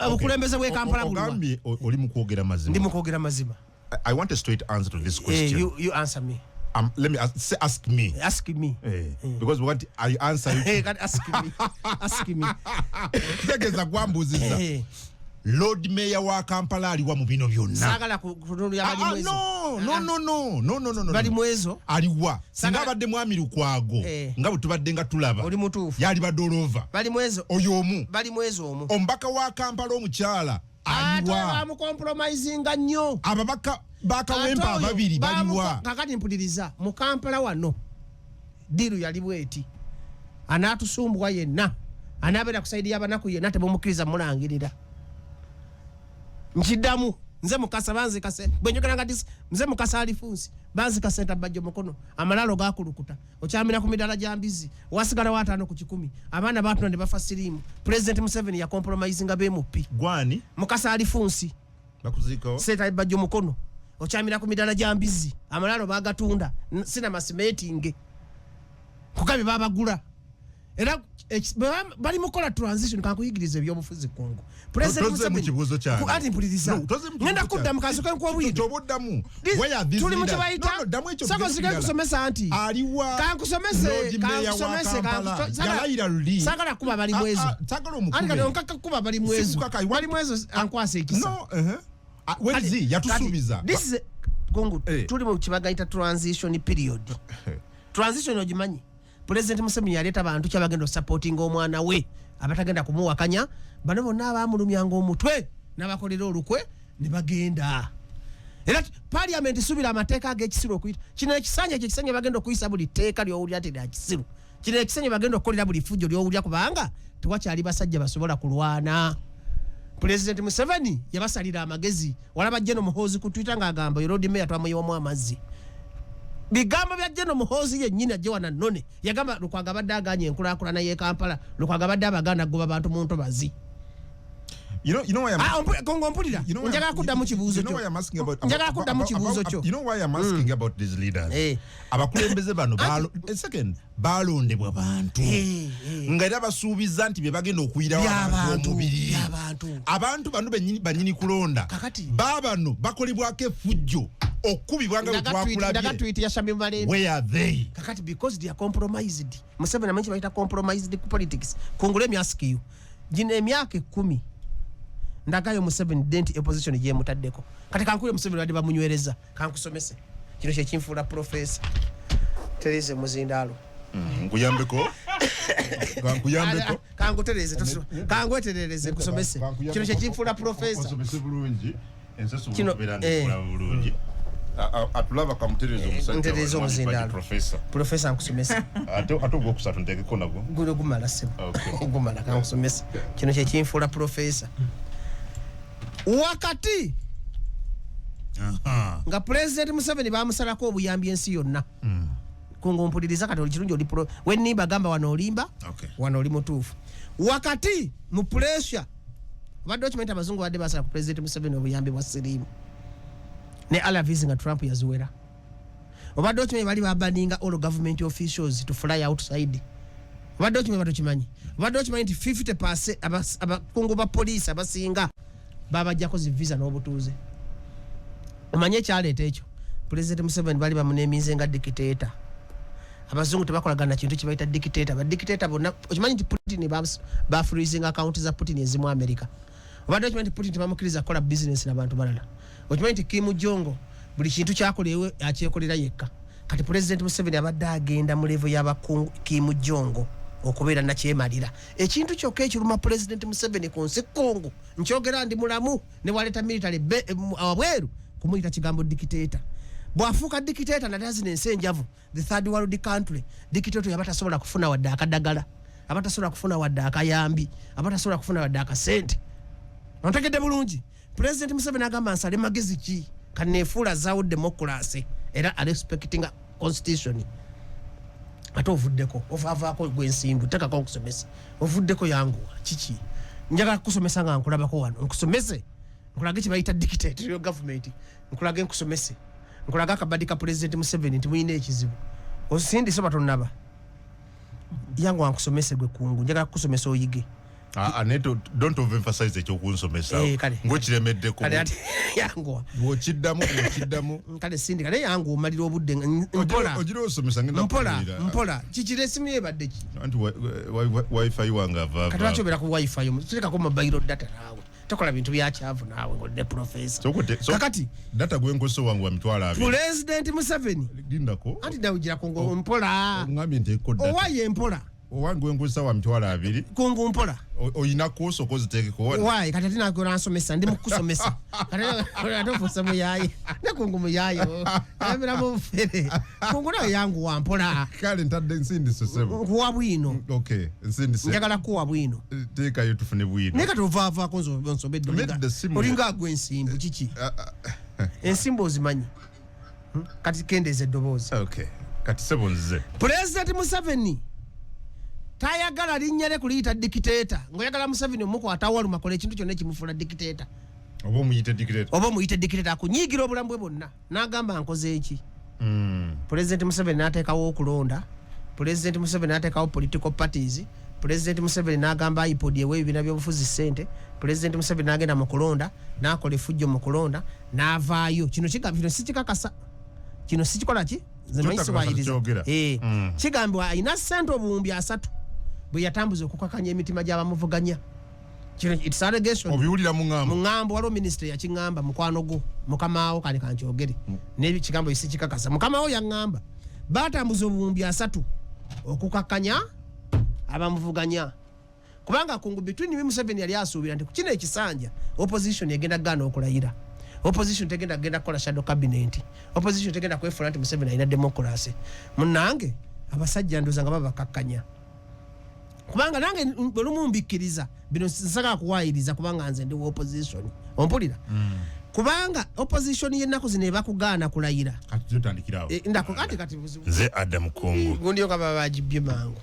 Obukulembeze bw'e Kampala buliwa? Ogambye oli mu kwogera mazima. Ndi mukwogera mazima. I want a straight answer to this question. You answer me. Let me ask, say, ask me. Ask me. Because what I answer you. Hey, ask me. Ask me. Kitegeeza gwambuuzizza. Lord Mayor wa Kampala aliwa mu bino byonna? Saagala kutunulira bali mwezo. No, no, no, no, no, no, no, no. Bali mwezo. Aliwa. Singa abadde mwami Lukwago, nga bwe tubadde nga tulaba. Oli mutuufu. Yali badde olova. Bali mwezo. Oyo omu. Bali mwezo omu. Omubaka wa Kampala omukyala aliwa? Ate bamucompromisinga nnyo. Ababaka bakawempa ababiri baliwa? Kakati mpuliriza, mu Kampala wano deal yali bweti: anaatusumbwa yenna, anaabeera ku side y'abanaku yenna, tebumukkiriza mulangirira. Nkiddamu, nze Mukasa banzikase bwe njogera nga nze Mukasa Alifunsi, banzika senta Bajjo mukono, amalalo gakulukuta, okyamira ku midala gya mbizi, wasigalawo 50%, abaana batuna ne bafa siriimu. President Museveni yacompromisinga bemupi. Gwani? Mukasa Alifunsi. Bakuziikawo? Senta Bajjo mukono, okyamira ku midala gya mbizi, amalalo bagatunda sina masimetinge kugabe babagula. Era bali mukola transition. Kankuyigiriza ebyobufuzi, Kungu. Ati mpuliriza, ngenda kudda mukasoke nkuwa bwino. Tuli mu kyebayita soko zike nkusomesa nti kankusomese kankusomese. Sagala kuba bali mwezo, anti kati onkaka kuba bali mwezo, bali mwezo ankwasa ekisa. Yatusuubiza. Kungu, tuli mu kibagayita transition period. Transition ogimanyi? President Museveni yaleeta abantu kyabagenda osupportinga omwana we, abatagenda kumuwakanya. Bano bonna abamulumyanga omutwe n'abakolera olukwe ne bagenda. Era parliament suubira amateeka ag'ekisiru okuyita. Kino ekisanja kyekisanja bagenda okuyisa buli tteeka ly'owulira ti lya kisiru. Kino ekisanja bagenda okukolera buli fujjo ly'owulira, kubanga tewakyali basajja basobola kulwana. President Museveni yabasalira amagezi. Walaba General Muhoozi ku Twitter ng'agamba Lord Mayor twamuyiwamu amazzi. Bigambo bya General Muhoozi yennyini ajje wana nnone, yagamba Lukwago abadde aganye enkulaakulana y'e Kampala, Lukwago abadde abagaana kugoba bantu mu ntobazi. You know why I'm Ah, Kongo mpulira. Njagala kuddamu kibuuzo kyo. Njagala kuddamu kibuuzo kyo. You know why I'm asking about these leaders? Eh. Abakulembeze bano second balondebwa bantu. Eh, eh. Nga era basuubiza nti bye bagenda okuyirawo abantu By'abantu, omubiri. by'abantu. Abantu bano bennyini bannyini kulonda. Kakati. Baabano bakolebwako effujjo okukubibwa nga bwe Ndaga tweet twakulabye. ya Shamim Malende. Where are they? Kakati because they are compromised. Museveni amanyi kye bayita compromised politics. Kungu let me ask you. Gino emyaka 10 ndagayo Museveni dent opposition gyemutaddeko. Kati kankule Museveni badde bamunywereza. Kankusomese. Kino kye kinfuula professor. Tereze Muzindaalo. Nkuyambeko. Kankuyambeko. Kangutereze kangweterereze nkusomese. Kino kye kinfuula professor. Osomese bulungi. Ensi Kino, okubeera eh. ng'ekola bulungi. Atulaba kamutereze omusajja. Ntereze wano, omuzindaalo. Professor. Professor nkusomese. Ate ogwokusatu nteekeko nagwo. Guno gumala ssebo. Okay. Gumala kankusomese. Kino kye kinfuula professor. Wakati nga President Museveni bamusalako obuyambi ensi yonna. Kungu mpuliriza kati oli kirungi oli pro wenimba gamba wano olimba Okay. wano oli mutuufu. Wakati mu pressure obadde okimanyi nti abazungu badde basala ku President Museveni obuyambi bwa siriimu ne alavis nga Trump yaziwera. Obadde okimanyi bali babaninga all government officials to fly outside. Obadde okimanyi batokimanyi. Obadde okimanyi nti 50% abakungu ba poliisi abasinga babajjako zi visa n'obutuuze. Omanye ekyaleeta ekyo, President Museveni bali bamuneeminze nga dictator. Abazungu tebakolagana kintu kye bayita dictator. Ba dictator bonna okimanyi nti Putin ba freezing account za Putin ezimu America. Obadde okimanyi nti Putin tebamukkiriza kukola business n'abantu balala. Okimanyi nti Kim Jong buli kintu kyakola akyekolera yekka. Kati President Museveni abadde agenda mu level y'abakungu Kim Jong okubeera nakyemalira. Ekintu kyokka ekiruma President Museveni ku nsi Kongo, nkyogera ndi mulamu ne waleeta military wabweru kumuyita kigambo dictator. Bw'afuuka dictator naddala zino ensi enjavu, the third world country, dictator yaba tasobola kufuna wadde akadagala, aba tasobola kufuna wadde akayambi, aba tasobola kufuna wadde akasente. Ontegedde bulungi. President Museveni agamba nsale magezi ki kaneefuula zaawo democracy era arespectinga constitution. Ate ovuddeko ovaavaako gw'ensimbu tekako nkusomese. Ovuddeko yanguwa kiki? Njagala kukusomesa nga nkulabako wano, nkusomese nkulage kye bayita dictatorial government, nkulage nkusomese, nkulage akabadi ka President Museveni nti mulina ekizibu. Osindise oba tonnaba? Yanguwa nkusomese gwe kungu, njagala kukusomesa oyige. Naye don't overemphasize ekyokunsomesa. Eh, kale. Ng'okiremeddeko. Kale ate yanguwa. Bw'okiddamu. Kale sindika naye yanguwa omalira obudde mpola. Ogira osomesa ngenda Mpola, kuwulira. mpola. Kikira esimu yo ebadde ki? Anti wifi wange ava. Kati lwaki obeera ku wifi yo? Tutekako mobile data naawe. Tokola bintu byakyavu naawe ng'olina professor. Kakati Data gwenkozesa wange wa 20,000. President Museveni Lindako. anti nawe gira kungu mpola. Ongambye nteekeko data. Owaye mpola. Owange gwenkozesa wa 20,000. Kungu mpola. Oyina koosoka oziteekeko wano. Wayi kati ate nakola nsomesa ndi mukusomesa. Kati ate ofuuse muyaaye. Ne kungu muyaaye. Ayambira mu bufere. Kungu nawe yanguwa mpola. Kale ntadde nsindise ssebo. Nkuwa bwino. Okay, nsindise. Njagala kuwa bwino. Teekayo tufune bwino. Naye kati ovaavaako nsobedde Nedda simu. olinga agwa ensimbu kiki? Ensimbu ozimanyi? Kati kendeeza eddoboozi. Okay. Kati ssebo nzize. President Museveni tayagala linnya lye kuliyita dictator. Ng'oyagala Museveni omukwata awaluma kola ekintu kyonna ekimufuula dictator. Oba omuyite dictator. Oba omuyite dictator akunyiigira obulamu bwe bwonna. N'agamba nkoze eki? President Museveni n'ateekawo okulonda. President Museveni n'ateekawo political parties. President Museveni n'agamba IPOD ewe ebibiina by'obufuzi ssente. President Museveni n'agenda mu kulonda, n'akola effujjo mu kulonda, n'avaayo. Kino kigambibwa, kino si kikakasa. Kino si kikola ki? Nze manyi Kyotaka siwayiriza. kyogera. Kigambibwa alina ssente 3,000 bwe yatambuza okukakanya emitima gy'abamuvuganya. Kino it's allegation. Obiwulira mu ŋŋambo. Mu ŋŋambo waliwo minisitule yakiŋŋamba mukwano gwo mukamaawo kale kankyogere. N'ekigambo si kikakasa. Mukamaawo yaŋŋamba baatambuza 3,000 okukakanya abamuvuganya. Kubanga kungu between me Museveni yali asuubira nti ku kino ekisanja opposition egenda kugaana okulayira. Opposition tegenda kugenda kukola shadow cabinet. Opposition tegenda kwefuula nti Museveni alina democracy. Munnange abasajja ndowooza nga babakakkanya. Kubanga nange olumu mbikkiriza bino nsagala kuwaayiriza kubanga nze ndi wa opposition. Ompulira? Kubanga opposition y'ennaku zino ebakugaana kulayira. Kati tutandikira awo. Ndako kati kati buzibu. Nze Adam Kungu. Gundi yo kaba bagibbye mangu.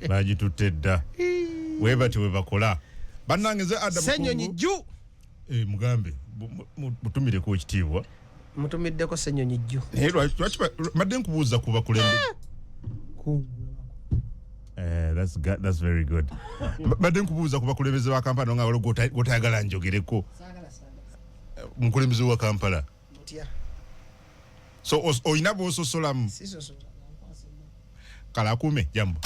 Bagitutte dda. Webatyo webakola. Bannange, nze Adam. Senyonyi jju. Eh, mugambe mutumireko ekitiibwa. Mutumiddeko Senyonyi jju. Naye lwaki mbadde nkubuuza ku bakulembeze? Eh, that's good, that's very good. Mbadde nkubuuza ku bakulembeze ba Kampala nga waliwo gw'otayagala njogereko. Mukulembeze wa Kampala. So oyina bw'ososolamu. Kale akuume. Jambo.